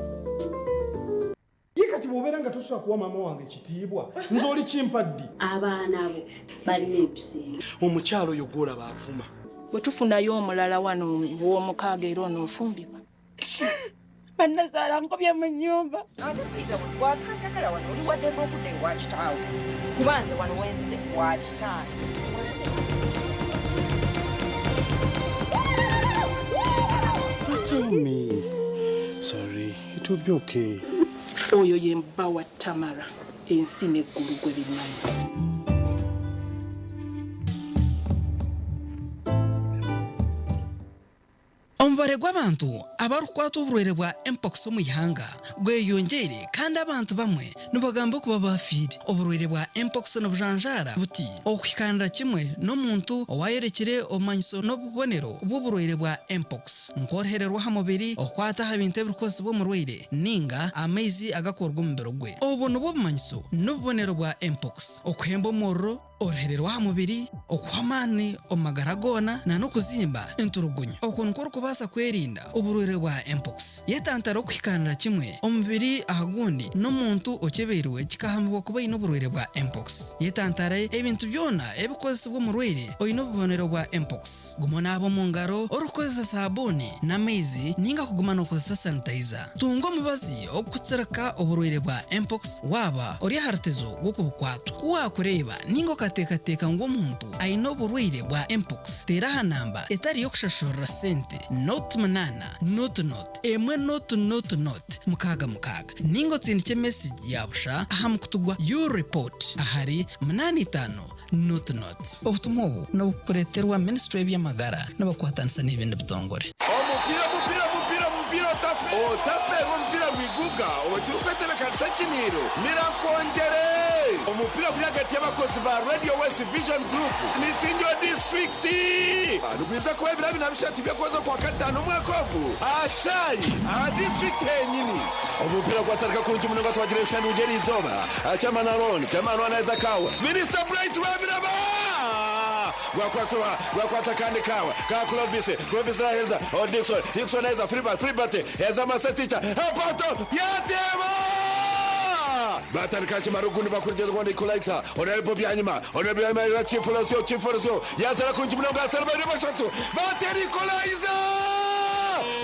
Ye kati bw'obeera nga tosobola kuwa maama wange kitiibwa nze oli kimpa ddi? Abaana bo balina ebiseera. Omukyalo oyo gw'olaba avuma. Bwe tufunayo omulala wano w'omukaaga era onoofumbibwa. Bannazaala nkobye mu nnyumba. Ate Peter bw'atanjagala wano oli waddembe okudda ewa kitaawe kuba nze wano wenzize wa kitange. Just tell me. Sorry, it will be okay. Oyo ye bba wa Tamara ensi n'eggulu gwe bimanyi. Omubare gw'abantu abarikukwatwa oburwaire bwa mpox omu ihanga gweyongyeire kandi abantu bamwe nibagamba kuba bafiire. Oburwaire bwa mpox nibujanjaara buti okuhikanira kimwe n'omuntu owayorekire obumanyiso n'obubonero bw'oburwaire bwa mpox nk'oruhere rw'aha mubiri, okukwata aha bintu ebirikukozesibwa omurwaire ninga amaizi agakorwa omubiri gwe. Obu nibwo bumanyiso n'obubonero bwa mpox: okuhemba omuriro, oruhere rw'aha mubiri, okuhwa amaani omu magara goona na n'okuzimba enturugunyu. Okwo nikwo orikubaasa kwerinda oburwaire bwa mpox. Yetantare okuhikanira kimwe omubiri aha gundi n'omuntu okyebeirwe kikahamibwa kuba aine oburwaire bwa mpox. Yetantare ebintu byona ebikukozesibwa omurwaire oine obubonero bwa mpox. Guma onaabe omu ngaro orikukozesa saabuuni n'amaizi ninga kuguma nookozesa sanitayiza. Tunga omubazi ogurikutsirika oburwaire bwa mpox waaba ori aha rutezo rw'okubukwatwa. Ku waakureeba ninga okateekateeka ngu omuntu aine oburwaire bwa mpox, teera aha namba etari y'okushashurira sente, 08 00 1 00 66 ninga otsindikye mesegi ya busha aha mukutu gwa U-Report ahari 85 00. Obutumwa obu nibukureeterwa Minisitule y'eby'amagara nibakwatanisa n'ebindi bitongore. Omupiira omupiira omupiira omupiira otafeerwa omupiira gwiguka obwe turikwetebekanisa ekiniiro Mirakwongyere. Omupiira guri ahagati y'abakozi ba Radio West Vision Group ni Isingiro Disiturikiti. Nigwiza kuba ebiro 23 by'okwezi okwakataano omwaka ogu aha kishaayi aha disiturikiti henyini. Omupiira gwatandika kurungi munonga twagira ensya nungi eriizooba. Chairman Aaron, Chairman Aaron aheza kaawe. Minisita Bright Rwabiraba! Gwakwatwa, gwakwata akandi kaawe ka Clovis, Clovis naheeza oh Dickson, Dickson naheeza Freebert, Freebert heeza Master Teacher, Apato yateeba! Batandika kimara ogundi bakurigeza ngu Equalizer, Honorable Byanyima, Honorable Byanyima yaheeza Chief Rosio, Chief Rosio yazara kurungi munonga yazara babiri bashatu, batera Equalizer!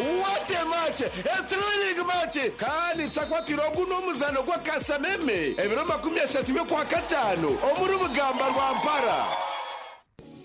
What a match! A thrilling match! Kandi nitsakwatira ogu n'omuzaano gw'akasameme ebiro 30 by'okwakataano omuri Bugamba Rwampara.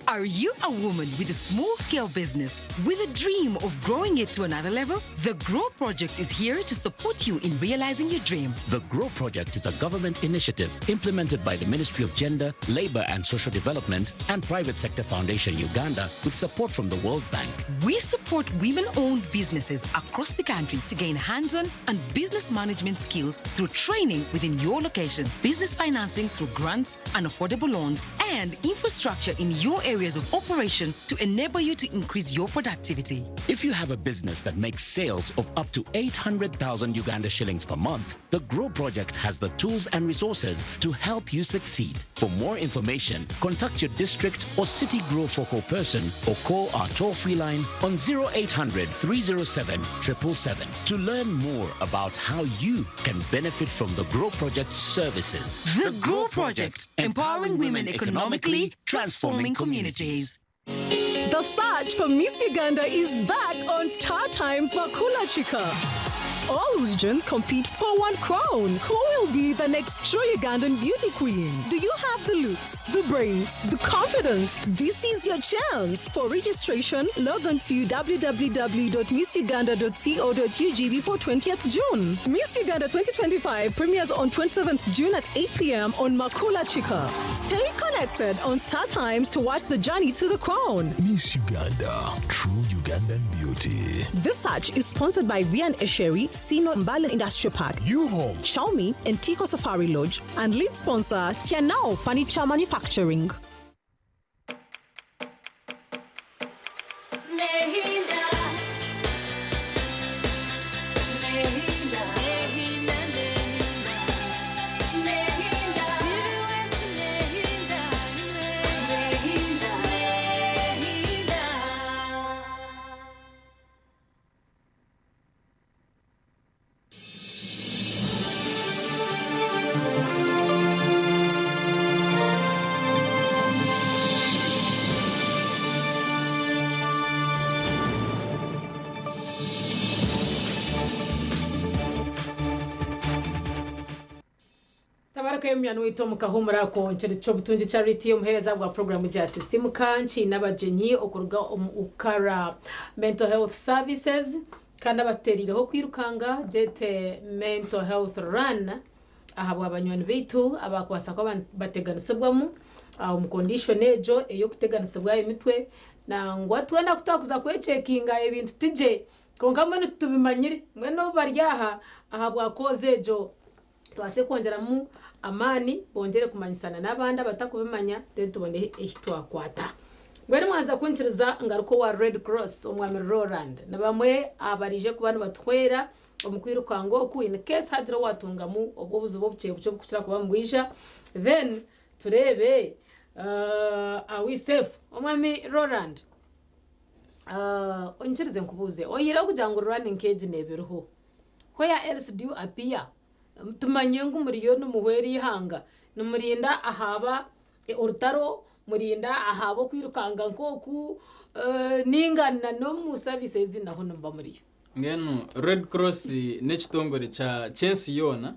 Are you a woman with a small scale business with a dream of growing it to another level? The Grow Project is here to support you in realizing your dream. The GROW Project is a government initiative implemented by the Ministry of Gender, Labor and Social Development and Private Sector Foundation Uganda with support from the World Bank. We support women owned businesses across the country to gain hands on and business management skills through training within your location, business financing through grants and affordable loans, and infrastructure in your areas of operation to enable you to increase your productivity. If you have a business that makes sales of up to 800,000 Uganda shillings per month, the GROW Project has the tools and resources to help you succeed. For more information, contact your district or city GROW focal person or call our toll free line on 0800 307 777 to learn more about how you can benefit from the GROW Project's services. The GROW Project, empowering women economically, transforming communities. The search for Miss Uganda is back on Star Times Makula Chica. All regions compete for one crown. Who will be the next true Ugandan beauty queen? Do you have the looks, the brains, the confidence? This is your chance. For registration, log on to www.missuganda.co.ug before 20th June. Miss Uganda 2025 premieres on 27th June at 8 p.m. on Makula Chica. Stay connected on Star Times to watch the journey to the crown. Miss Uganda, true Ugandan beauty. This search is sponsored by Vian Esheri, Sino Mbale Industrial Park, U-Home, Xiaomi, and Tico Safari Lodge, and lead sponsor Tianao Furniture Manufacturing. Nehinda, nehinda, nehinda, nehinda, nehinda, nehinda, nehinda. Tabaraka y'omumyano waitu omukahumura ako kyobutungi Charity, omuheereza bwa programu gya Sisimuka nkiine abagyenyi okuruga omu Ukara Mental Health Services, kandi abatereireho kwirukanga gyete Mental Health Run ahabwa banywani baitu abakubaasa kuba bateganisibwamu omu condition egyo ey'okuteganisibwa emitwe. Nangwa twena kutwakuza kwekyekinga ebintu tigye, konka mbwenu tubimanyire, mbwenu obu bari aha ahabwa cause egyo tubase kwongyeramu amaani, bongyere kumanyisana n'abandi abatakubimanya, then tubone ehi twakwata. Mbwenu mwaza kunkiriza ngaruka owa Red Cross, omwami Roland na bamwe abarije kuba nibatuhwera omu kwirukanga oku, in case hagira owatungamu obwo obuzibu obukye bukye obukukira kuba mubwija, then tureebe are we safe. Omwami Roland, onyikirize nkubuuze, oyire kugira ngu running egi neebiriho, where else do you appear? Tumanye ngu muriyo nimuhwera ihanga, nimurinda ahaba orutaro, murinda ahaba okwirukanga nk'oku, ningana n'omu services naho nimuba muriyo. Ngenu Red Cross n'ekitongore kya kyensi yoona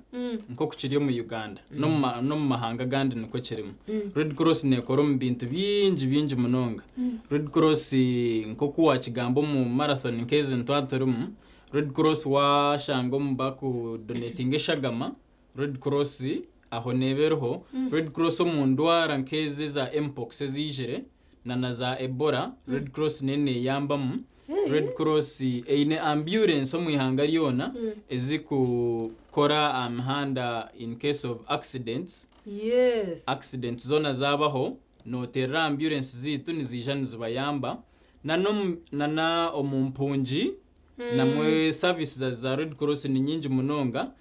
nk'oku kiri omu Uganda n'omu mahanga agandi nikwo kirimu. Red Cross neekora omu bintu bingi bingi munonga. Red Cross nk'oku wakigamba omu marathon nk'ezi nitwaturimu, Red Cross washanga omu bakudonatinga eshagama, Red Cross aho neeba eriho. Red Cross omu ndwara nk'ezi eza mpox eziijire na za Ebola, Red Cross neyo neeyambamu. Red Cross eine ambulance omu ihanga ryona ezikukora aha mihanda in case of accidents. Accidents zoona zabaho, noterera ambulance ziitu niziija nizibayamba. Nana omu mpungi namwe services za Red Cross ni nyingi munonga.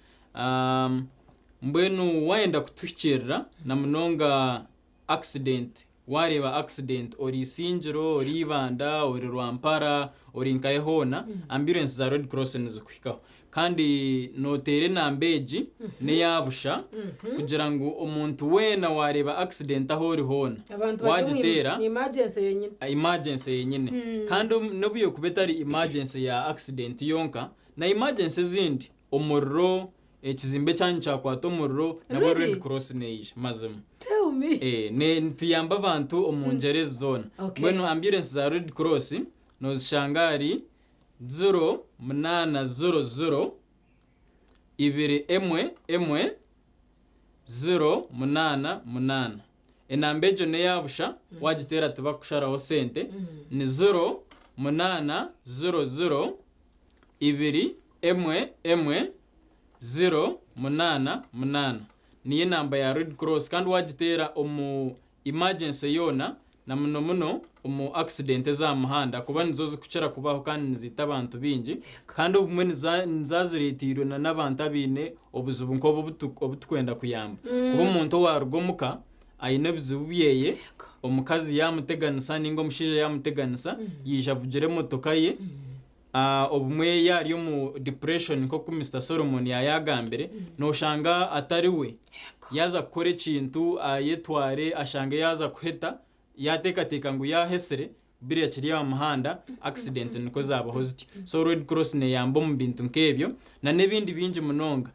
Mbwenu wayenda kutuhikirira na munonga accident, wareeba accident ori Isingiro, ori Ibanda, ori Rwampara, ori nkahe hoona, ambulance za Red Cross nizikuhikaho. Kandi nooteera enamba egi n'eya busha kugira ngu omuntu weena waareeba accident ahu ori hoona, Abantu bari omu waagiteera emergency yenyine. Emergency yenyine. Kandi n'obu yokuba etari emergency ya accident yonka, na emergency ezindi, omuriro, ekizimbe kyanyu kyakwata omuriro, nabwo Really? Red Cross neija. Mazima. Tell me. Eh, nituyamba abantu omu ngyera ezi zoona. Mbwenu ambulance za Red Cross noozishanga ahari 0800 2 1 1 0 8 8. Enamba egyo n'eya busha, waagiteera tibakusharaho sente, ni 08 00 2 1 1 0 8 8. Niyo enamba ya Red Cross kandi waagiteera omu emergency yoona na muno muno omu accident ez'aha muhanda kuba nizo zikukira kubaho kandi niziita abantu baingi kandi obumwe nizazireeteirwe na n'abantu abaine obuzibu nk'obu obu tukwenda kuyamba. Kuba omuntu owaaruga omuka aine ebizibu byeye, omukazi yaamuteganisa ninga omushaija yaamuteganisa, yaija avugire emotoka ye, Obumwe yaaba ari omu depression nk'oku Mister Solomon yaayagambire, nooshanga atari we. Yaaza kukora ekintu ayetware ashange yaaza kuheta, yaateekateeka ngu yaahesire, biri akiri aha muhanda, accident nikwo zaabaho zityo. So Red Cross neeyamba omu bintu nk'ebyo na n'ebindi bingi munonga.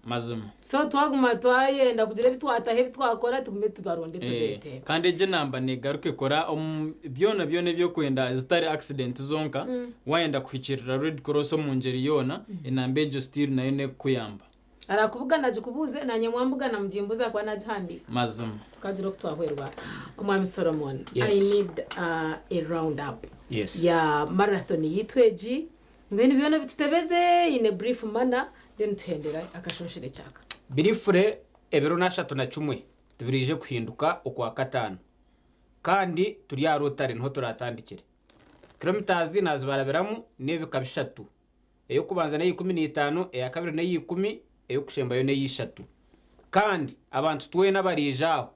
Mazima. So twaguma twayenda kugira ebi twataho ebi twakora tugume tubaronde tubeete. Kandi egi enamba negaruka ekora omu byona byona ebi okwenda zitari accident zonka, wayenda kuhikirira Red Cross omu ngyeri yoona, enamba egyo still nayo nekukuyamba. Arakubugana agikubuuze nanye mwambugana mugimbuuze ahakuba nagihandiika. Mazima. Tukagira oku twahwerwa. Omwami Solomon, Yes. I need a round up Yes. ya marathon yitu egi. Mbwenu byona obitutebeze in a brief manner then tuhendera akashonshero ekyaka. Birifure ebiro n'ashatu na kimwe tibiriije kuhinduka Okwakataano kandi turi aha Rotary niho turatandikire. Kilometres nazibarabiramu n'ebika bishatu, ey'okubanza n'eya 15, eya kabiri n'eya ikumi, ey'okushembayo n'eya ishatu. Kandi abantu twena abariija aho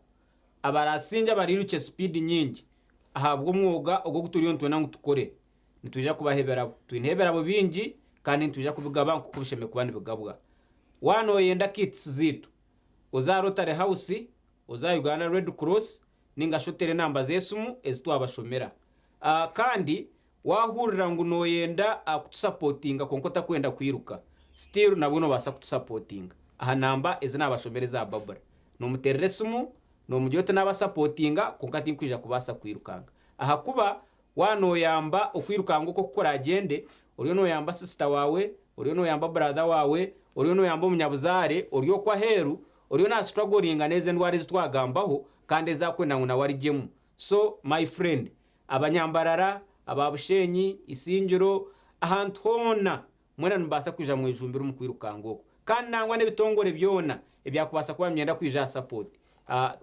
abarasingye abariirukye sipiidi nyingi ahabw'omwoga ogu ogu turiyo nitwenda ngu tukore Nitwija kubaha ebirabo. Twineho ebirabo bingi kandi nitwija kubigaba nk'oku bishemereire kuba nibigabwa. Waaba nooyenda kits zaitu, oze aha Rotary House, oze aha Uganda Red Cross ninga shi oteere enamba z'esimu ezi twabashomera. Kandi waahurira ngu nooyenda kutusapotinga kwonka otakwenda kwiruka, still nabwo noobaasa kutusapotinga aha namba ezi naabashomera eza Barbara. Noomuteerera esimu, noomugira oti naabasapotinga kwonka tinkwija kubaasa kwirukanga ahakuba Waaba nooyamba okwirukanga oku oku kuraagyende, oriyo nooyamba sisita waawe, oriyo nooyamba buraada waawe, oriyo nooyamba omunyabuzaare ori okwo aheeru, oriyo naasituragoringa n'ezi endwara ezi twagambaho kandi ezi arikwenda ngu nawe arugyemu. So my friend, Abanyambarara, aba Bushenyi, Isingiro, ahantu hoona, mwena nimubaasa kwija mwejumbire omu kwirukanga oku. Kandi nangwa n'ebitongore byona ebyakubaasa kuba nibyenda kwija aha sapoti.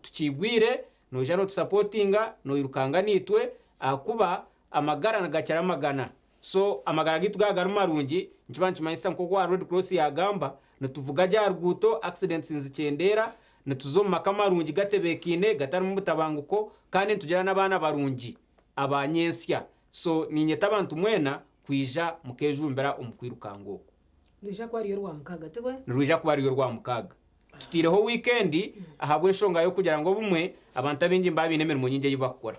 Tukiigwire, noija nootusapotinga, noirukanga naitwe ahakuba amagara nigakira amagana. So amagara gaitu gaaba gari marungi, nikiba nikimanyisa nk'oku aha Red Cross yaagamba, nituvuga gye aha ruguuto, accidents nizikyendeera, nituza omu maka marungi gatebeekaine, gatarimu butabanguko, kandi nitugira n'abaana barungi aba nyentsya. So niinyeta abantu mwena kwija mukeejumbira omu kwirukanga oku. Nirwija kuba ruri Orwamukaaga, tibwe? Nirwija kuba ruri Orwamukaaga. Tutaireho wiikendi ahabw'enshonga y'okugira ngu obumwe abantu abaingi nibaba baine emirimo nyingi ei barikukora.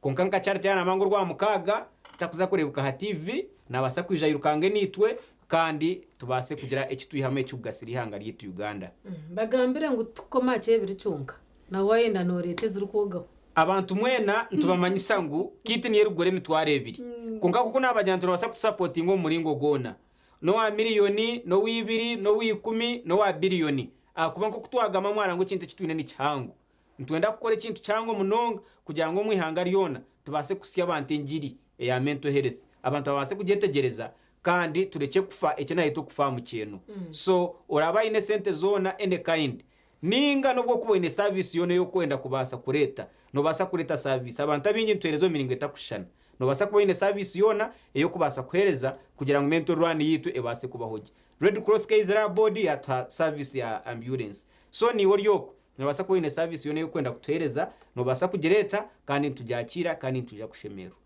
Kwonka nka Charity yaanamba ngu Orwamukaaga takuza kureebuka aha TV, naabaasa kwija airukange naitwe kandi tubaase kugira eki twihamu ekirikugasira eihanga ryaitu Uganda. Bagambire ngu tikukoma aha ky'ebiri kyonka, na waayenda nooreeta ezirikwogaho. Abantu mwena nitubamanyisa ngu kit niyo erikugura emitwaro ebiri. Kwonka nk'oku naabagira nti noobaasa kutusapotinga omu muringo gwona. N'owa miriyoni, n'owa ibiri, n'owa ikumi, n'owa biriyoni. Ahakuba nk'oku twagamba mwara ngu ekintu eki twine ni kihango. Nitwenda kukora ekintu kihango munonga kugira ngu omu ihanga ryona tubaase kuhitsya abantu engiri eya mental health. Abantu babaase kugyetegyereza kandi turekye kufa eki nayeta okufa aha mukyeeno. So oraabe aine esente zoona any kind, Ninga n'obu okuba oine saviisi yoona ei orikwenda kubaasa kureeta, noobaasa kureeta saviisi. Abantu abaingi nituheereza omu miringo etakushushana. Noobaasa kuba oine saviisi yoona ei orikubaasa kuheereza kugira ngu mental run yaitu ebaase kubaho gye. Red Cross ku eizire aha boodi yaatuha saviisi ya ambyurensi. So naiwe ori okwo, noobaasa kuba oine saviisi yoona ei orikwenda kutuheereza, noobaasa kugireeta kandi nitugyakiira kandi nitwija kushemererwa.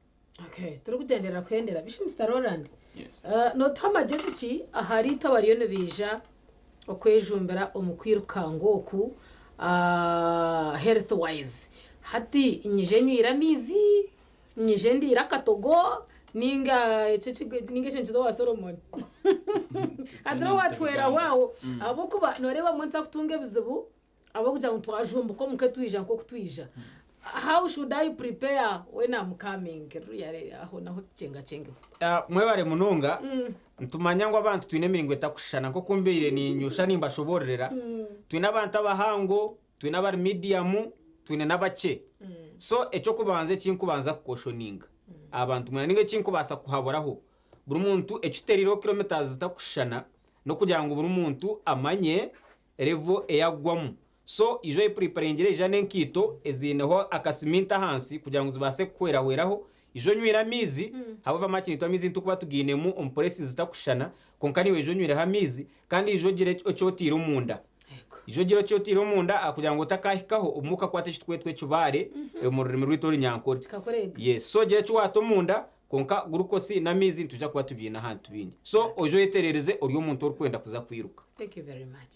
Okay, turikugenderera kuhendera bishi Mr. Roland. Notuha amagezi ki ahari itwe abariyo nibaija okwejumbira omu kwirukanga oku health wise hati nyije nywire amaizi, nyije ndiire akatogo ninga ekyo ninga ekyo nikiza owa Solomon hatariho owatuhweraho aho ahabw'okuba noreeba mbwenu nituza kutunga ebizibu ahabw'okugira ngu twajumbuka omuka twija nk'oku twija. How should I prepare when I'm coming? Ruyare aho naho tukyengakyengeho. Mwebare munonga. Nitumanya ngu abantu twine emiringo etakushushana nk'oku mbaire niinyusha nimbashoboororera. Twine abantu abahango, twine abari medium, twine n'abakye. So eky'okubanza eki nkubanza kukoshoninga abantu mwena ninga eki nkubaasa kuhaburaho buri muntu ekitutereireho kilometres zitakushushana n'okugira ngu buri muntu amanye level ei agwamu. So ija oyepuriparingire ija n'enkaito eziineho akasiminti ahansi kugira ngu zibaase kukuhwerahweraho. Ija onywire amaizi, however much naitwe amaizi nitukuba tugainemu omu places zitakushushana, kwonka naiwe ija onywireho amaizi kandi ija ogire eki otaire omunda. Ija ogire eki otaire omunda kugira ngu otakahikaho obumwe okakwata ekiturikwetwa ekibaare omu rurimi rwaitu orunyankore. Yes, so gira eki waata omunda kwonka glucose n'amaizi nitwija kuba tubiine aha nitubiine. So oije oyeterereze ori omuntu orikwenda kuza kwiruka. Thank you very much.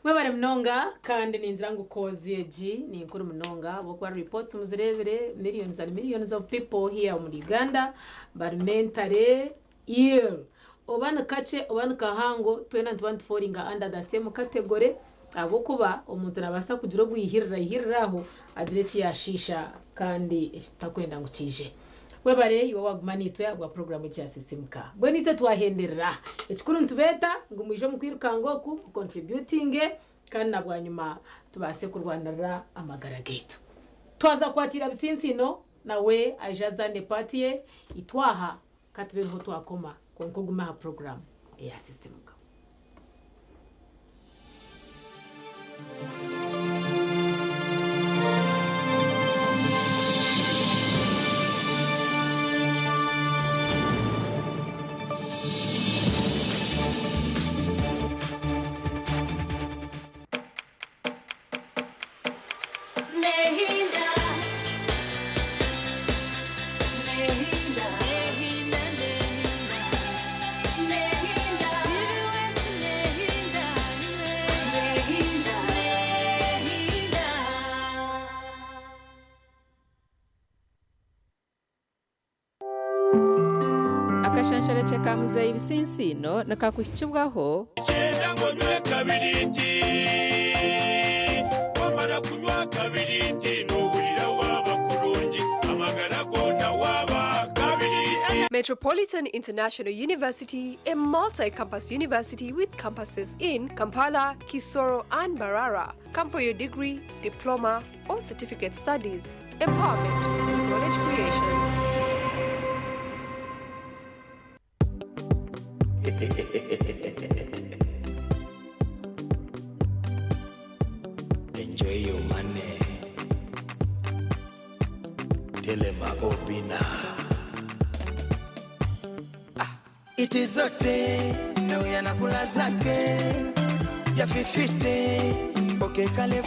Mwebare munonga kandi ningira ngu cause egi ninkuru munonga ahabw'okuba reports muzireebire millions and millions of people here omuri Uganda bari mentally ill. Oba ni kakye oba ni kahango twena nituba nituforinga under the same category ahabw'okuba omuntu nabaasa kugira obwihirira ihirira aho agire eki yashiisha kandi eki tutakwenda ngu kiije. Webare iwe owaguma naitwe ahabwa puroguramu egi ya Sisimuka. Mbwenu itwe twahenderera. Ekikuru nitubeeta ngu mwije omu kwirukanga oku, mu contributinge kandi na bwanyima tubaase kurwanirira amagara gaitu. Twaza kwakira Bitsintsiino nawe aije azaane part ye, itwe aha ka tube niho twakoma kwonka ogume aha puroguramu eya Sisimuka. Nehinda. Nehinda. Nehinda, nehinda. Nehinda. Nehinda. Nehinda. Akashansharekye ka Muzeeyi Bisinsiino nikakuhikibwaho. Kyenda ngu onywe kabiriiti. Wamara kunywa kabiriiti noohurira waaba kurungi, amagara goona waaba kabiriiti. Metropolitan International University, a multi-campus university with campuses in Kampala, Kisoro, and Mbarara. Come for your degree, diploma, or certificate studies. Empowerment through knowledge creation. Enjoy your money. Telema Obina. Iti zote na huyu anakula zake ya fifite okekale.